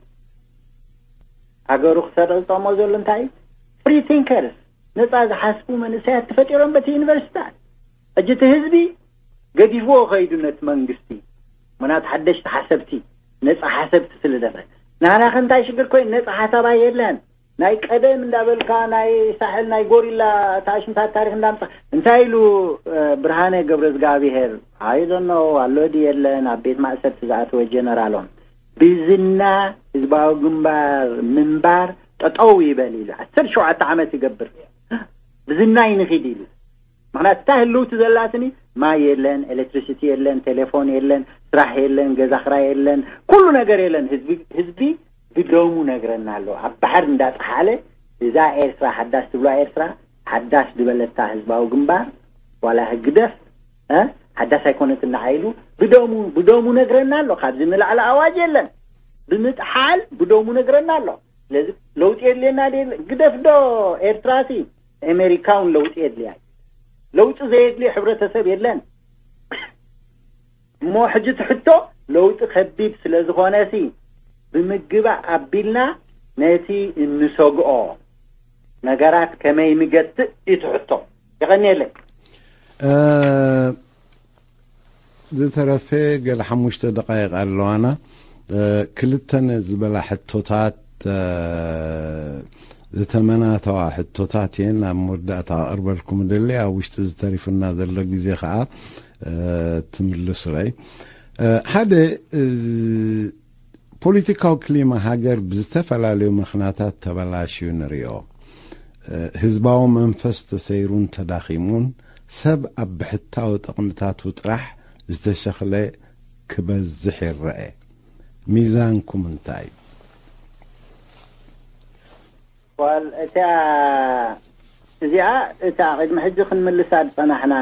ሃገሩ ክሰርዕ ዝጠቕሞ ዘሎ እንታይ እዩ? ፍሪ ቲንከርስ፣ ነፃ ዝሓስቡ መንእሰያት ተፈጢሮም በቲ ዩኒቨርሲታት። ሕጂ እቲ ህዝቢ ገዲፍዎ ከይዱ ነቲ መንግስቲ ምናት ሓደሽቲ ሓሰብቲ ነፃ ሓሰብቲ ስለ ደፈ ናና ከንታይ ሽግር ኮይኑ ነፃ ሓሳባ የለን። ናይ ቀደም እንዳበልካ ናይ ሳሕል ናይ ጎሪላ ታሽምታት ታሪክ እንዳምፃ እንታይ ኢሉ ብርሃነ ገብረ እግዚኣብሔር ኣይዶኖ ኣሎ ዲ የለን ኣብ ቤት ማእሰርቲ ዝኣተወ ጀነራሎም ብዝና ህዝባዊ ግንባር ምንባር ጠጠው ይበል ኢሉ ዓሰርተ ሸውዓተ ዓመት ይገብር ብዝና ይንኺድ ኢሉ። ምክንያቱ እታ ህልውቲ ዘላትኒ ማይ የለን፣ ኤሌክትሪሲቲ የለን፣ ቴሌፎን የለን፣ ስራሕ የለን፣ ገዛ ክራይ የለን፣ ኩሉ ነገር የለን። ህዝቢ ህዝቢ ብደሙ ነግረና ኣሎ። ኣብ ባሕር እንዳፀሓለ እዛ ኤርትራ ሓዳስ ትብላ ኤርትራ ሓዳስ ዝበለታ ህዝባዊ ግንባር ዋላ ህግደፍ ሓዳስ ኣይኮነትና ኢሉ ብደሙ ብደሙ ነግረና ኣሎ። ካብዚ ንላዕሊ ኣዋጅ የለን። ብምጥሓል ብደሙ ነግረና ኣሎ። ስለዚ ለውጢ የድልየና ደ ግደፍ ዶ ኤርትራሲ ኣሜሪካ እውን ለውጢ የድልያ። ለውጢ ዘየድልዮ ሕብረተሰብ የለን። እሞ ሕጂ ትሕቶ ለውጢ ከቢድ ስለ ዝኾነ ሲ ብምግባእ ኣቢልና ነቲ እንሰግኦ ነገራት ከመይ ንገትእ እዩ ትሕቶ። የቐንየለይ። ዝተረፈ ገለ ሓሙሽተ ደቃይቕ ኣለዋና። ክልተን ዝበላ ሕቶታት ዝተመናተዋ ሕቶታት እየን። ኣብ መወዳእታ ክቕርበልኩም ደሊ ኣብ ውሽጢ ዝተሪፉና ዘሎ ግዜ ከዓ ትምልሱለይ። ሓደ ፖለቲካዊ ክሊማ ሃገር ብዝተፈላለዩ ምኽናታት ተበላሽዩ ንሪኦ። ህዝባዊ መንፈስ ተሰይሩን ተዳኺሙን ሰብ ኣብ ብሕታዊ ጥቕምታቱ ጥራሕ ዝተሸኽለ ክበዝሕ ይረአ። ሚዛንኩም እንታይ እዩ? ዋል እቲያ እዚኣ እታ ቅድሚ ሕጂ ክንምልሳ ዝፀናሕና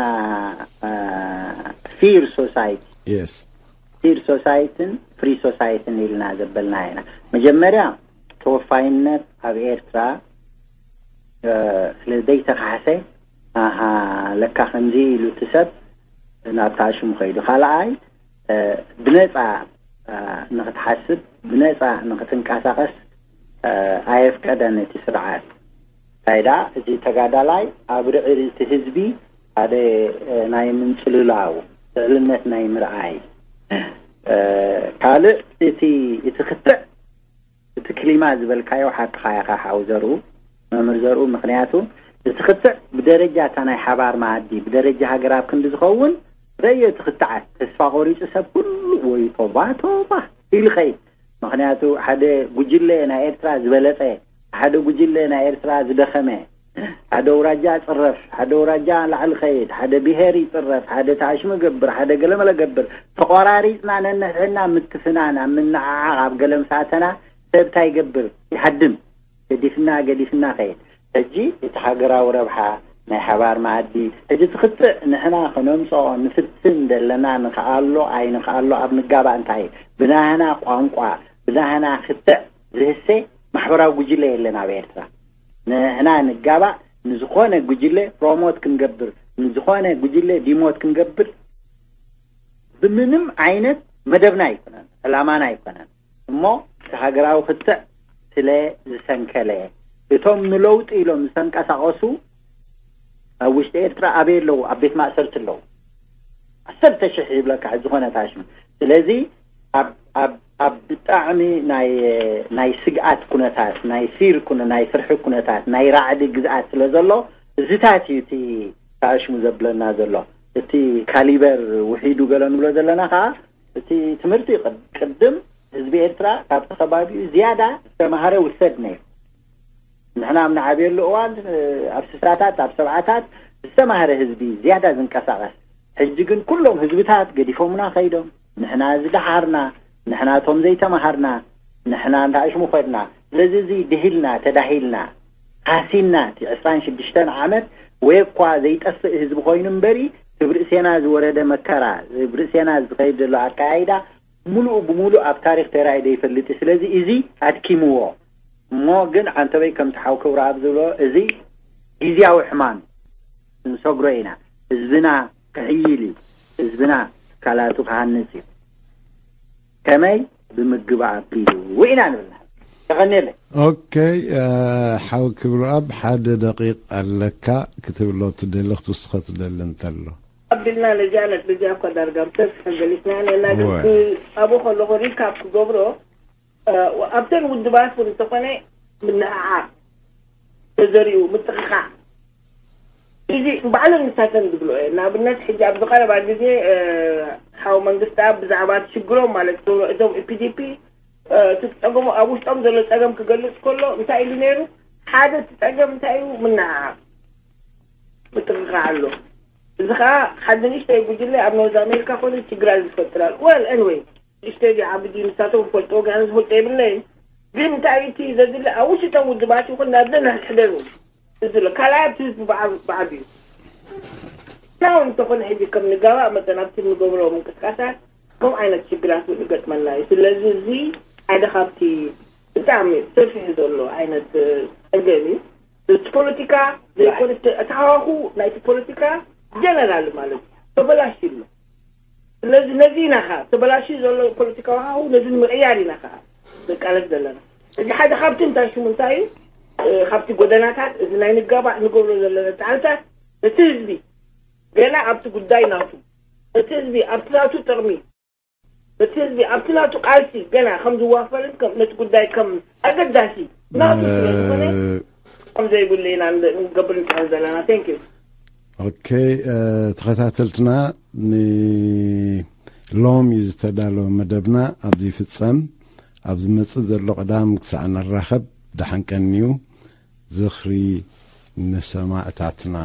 ፊር ሶሳይቲ የስ ፊር ሶሳይትን ፍሪ ሶሳይትን ኢልና ዘበልና ኢና። መጀመርያ ተወፋይነት ኣብ ኤርትራ ስለ ዘይተካሕሰ ኣሃ ለካ ከምዚ ኢሉ እቲ ሰብ ናብ ታሽሙ ከይዱ። ካልኣይ ብነፃ ንክትሓስብ ብነፃ ንክትንቀሳቀስ ኣየፍቀደን እቲ ስርዓት። እንታይ ደኣ እቲ ተጋዳላይ ኣብ ርዕሪ እቲ ህዝቢ ሓደ ናይ ምንፅልላው ልዕልነት ናይ ምርኣይ ካልእ እቲ እቲ ክትዕ እቲ ክሊማ ዝበልካዮ ሓቅኻ ኢኻ ሓው ዘርኡ መምህር ዘርኡ። ምክንያቱ እቲ ክትዕ ብደረጃ እታ ናይ ሓባር መኣዲ ብደረጃ ሃገር ኣብ ክንዲ ዝኸውን ረእዮ እቲ ክትዓት ተስፋ ቆሪፁ ሰብ ኩሉ ወይ ቶባ ቶባ ኢሉ ኸይድ። ምክንያቱ ሓደ ጉጅለ ናይ ኤርትራ ዝበለፀ ሓደ ጉጅለ ናይ ኤርትራ ዝደኸመ ሓደ ውራጃ ፅረፍ ሓደ ውራጃ ላዕሊ ኸይድ ሓደ ብሄር ይፅረፍ ሓደ ታሽሙ ገብር ሓደ ገለመለ ገብር ተቆራሪፅና ነንሕድሕድና ምትፍናን ኣብ ምንዓዓቕ ኣብ ገለ ምስ ኣተና ሰብ እንታይ ይገብር ይሃድም ገዲፍና ገዲፍና ኸይድ። ሕጂ እቲ ሃገራዊ ረብሓ ናይ ሓባር መኣዲ ሕጂ ትኽትዕ ንሕና ክነምፅኦ ንፍትን ዘለና ንኽኣሎ ኣይንኽኣሎ ኣብ ንጋባእ እንታይ ብናህና ቋንቋ ብናህና ክትዕ ዝህሰ ማሕበራዊ ጉጅለ የለን ኣብ ኤርትራ። ንሕና ንጋባእ ንዝኾነ ጉጅለ ፕሮሞት ክንገብር ንዝኾነ ጉጅለ ዲሞት ክንገብር ብምንም ዓይነት መደብና ኣይኮነን ዕላማና ኣይኮነን። እሞ እቲ ሃገራዊ ክትዕ ስለ ዝሰንከለ እቶም ንለውጢ ኢሎም ዝተንቀሳቐሱ ኣብ ውሽጢ ኤርትራ ኣበይ ኣለዉ? ኣብ ቤት ማእሰርቲ ኣለዉ። ዓሰርተ ሽሕ ይብለካ ዝኾነ ታሽም። ስለዚ ኣብ ኣብ ኣብ ብጣዕሚ ናይ ናይ ስግኣት ኩነታት፣ ናይ ፊር ኩነ ናይ ፍርሒ ኩነታት፣ ናይ ራዕዲ ግዝኣት ስለ ዘሎ፣ እዚታት እዩ እቲ ታሽሙ ዘብለና ዘሎ። እቲ ካሊበር ውሒዱ ገለ ንብሎ ዘለና ከዓ እቲ ትምህርቲ ቅድም ህዝቢ ኤርትራ ካብቲ ከባቢኡ ዝያዳ ዝተማሃረ ውሰድ ነይሩ። ንሕና ኣብ ንዓብየሉ እዋን ኣብ ስሳታት ኣብ ሰብዓታት ዝተማሃረ ህዝቢ ዝያዳ ዝንቀሳቐስ፣ ሕጂ ግን ኩሎም ህዝብታት ገዲፎምና ከይዶም፣ ንሕና ዝደሓርና፣ ንሕና እቶም ዘይተማሃርና፣ ንሕና እንዳ ኣሽሙ ኮይድና። ስለዚ እዚ ድሂልና ተዳሂልና ሃሲና እቲ ዕስራን ሽዱሽተን ዓመት ወይ እኳ ዘይጠፍእ ህዝቢ ኮይኑ እምበሪ፣ ብርእሴና ዝወረደ መከራ፣ ብርእሴና ዝኸይድ ዘሎ ኣካያይዳ ሙሉኡ ብሙሉእ ኣብ ታሪክ ተራእዩ ዘይፈልጥ እዩ። ስለዚ እዚ ኣድኪምዎ እሞ ግን ዓንተበይ ከምቲ ሓው ክብረኣብ ዝብሎ እዚ ግዝያዊ ሕማም ንሰግሮ ኢና። ህዝብና ክሕይል እዩ። ህዝብና ካላቱ ክሃንፅ እዩ። ከመይ ብምግባእ ኣቢሉ ኢና ንብልና። ተቐኒለ። ኦኬ። ሓው ክብረኣብ ሓደ ደቂቕ ኣለካ ክትብሎ ትደሊ ክትውስኸ ትደሊ እንተሎ ኣቢልና ነዚኣ ነጥቢ እዚኣ እኳ ዳርጋ ብሰፊሑ ገሊጽና ነና ግን ኣቡ ከለኹ ሪካፕ ክገብሮ ኣብተን ውድባት እውን እንተኾነ ምንዕዓቕ ተዘሪኡ ምጥቕቓዕ እዚ ባዕለን ንሳተን ዝብሎ እየ ንኣብነት ሕጂ ኣብዚ ቀረባ ግዜ ሓው መንግስቲ ኣብ ብዛዕባ ሽግሮም ማለት እቶም ኢፒዲፒ እቲ ፀገሙ ኣብ ውሽጦም ዘሎ ፀገም ክገልፅ ከሎ እንታይ ኢሉ ነይሩ ሓደ እቲ ፀገም እንታይ እዩ ምንዕዓቕ ምጥቕቓዕ ኣሎ እዚ ከዓ ሓደ ንእሽተይ ጉጅለ ኣብ ኖርዝ ኣሜሪካ ኮነ ችግራት ዝፈጥራል ወል ኤንወይ ንእሽተይ ድዩ ዓቢ ድዩ ንሳቶም ዝፈልጥዎ ገና ዝፈልጦ የብለይን ግን እንታይ እቲ ዘድሊ ኣብ ውሽጦም ውድባት ይኹን ናብ ነንሕድሕደን እውን እዚ ኣሎ ካልኣይ ኣብቲ ህዝቢ ብዓብ- ብዓብዩ ናው እንተኾነ ሕጂ ከም ንጋባእ መጠን ኣብቲ እንገብሮ ምንቅስቃሳት ከም ዓይነት ሽግራት እውን ይገጥመና እዩ ስለዚ እዚ ሓደ ካብቲ ብጣዕሚ ሰፊሕ ዘሎ ዓይነት ጸገም እዩ እቲ ፖለቲካ ዘይኮነ እቲ ኣተሃዋኹ ናይቲ ፖለቲካ ጀነራል ማለት እዩ ተበላሽ ኣሎ ስለዚ ነዚ ኢና ኸዓ ተበላሽዩ ዘሎ ፖለቲካዊ ሃሁ ነዚ ንምቕያር ኢና ኸዓ ንቃለስ ዘለና እዚ ሓደ ካብቲ እንታይ ሽሙ እንታይ እዩ ካብቲ ጎደናታት እዚ ናይ ንጋባእ ንገብሮ ዘለና ፃዕርታት እቲ ህዝቢ ገና ኣብቲ ጉዳይ ናቱ እቲ ህዝቢ ኣብቲ ናቱ ጥቕሚ እቲ ህዝቢ ኣብቲ ናቱ ቃልሲ ገና ከም ዝዋፈርን ከም ነቲ ጉዳይ ከም ኣገዳሲ ናቱ ስለዝኾነ ከም ዘይብሉ ኢና ንገብር ንፅዕር ዘለና thank you ኦኬ ተኸታተልትና ንሎሚ ዝተዳለወ መደብና ኣብዚ ይፍጸም ኣብ ዝመጽእ ዘሎ ቀዳም ክሳዕ ንራኸብ ደሓን ቀንዩ ዝኽሪ ንሰማእታትና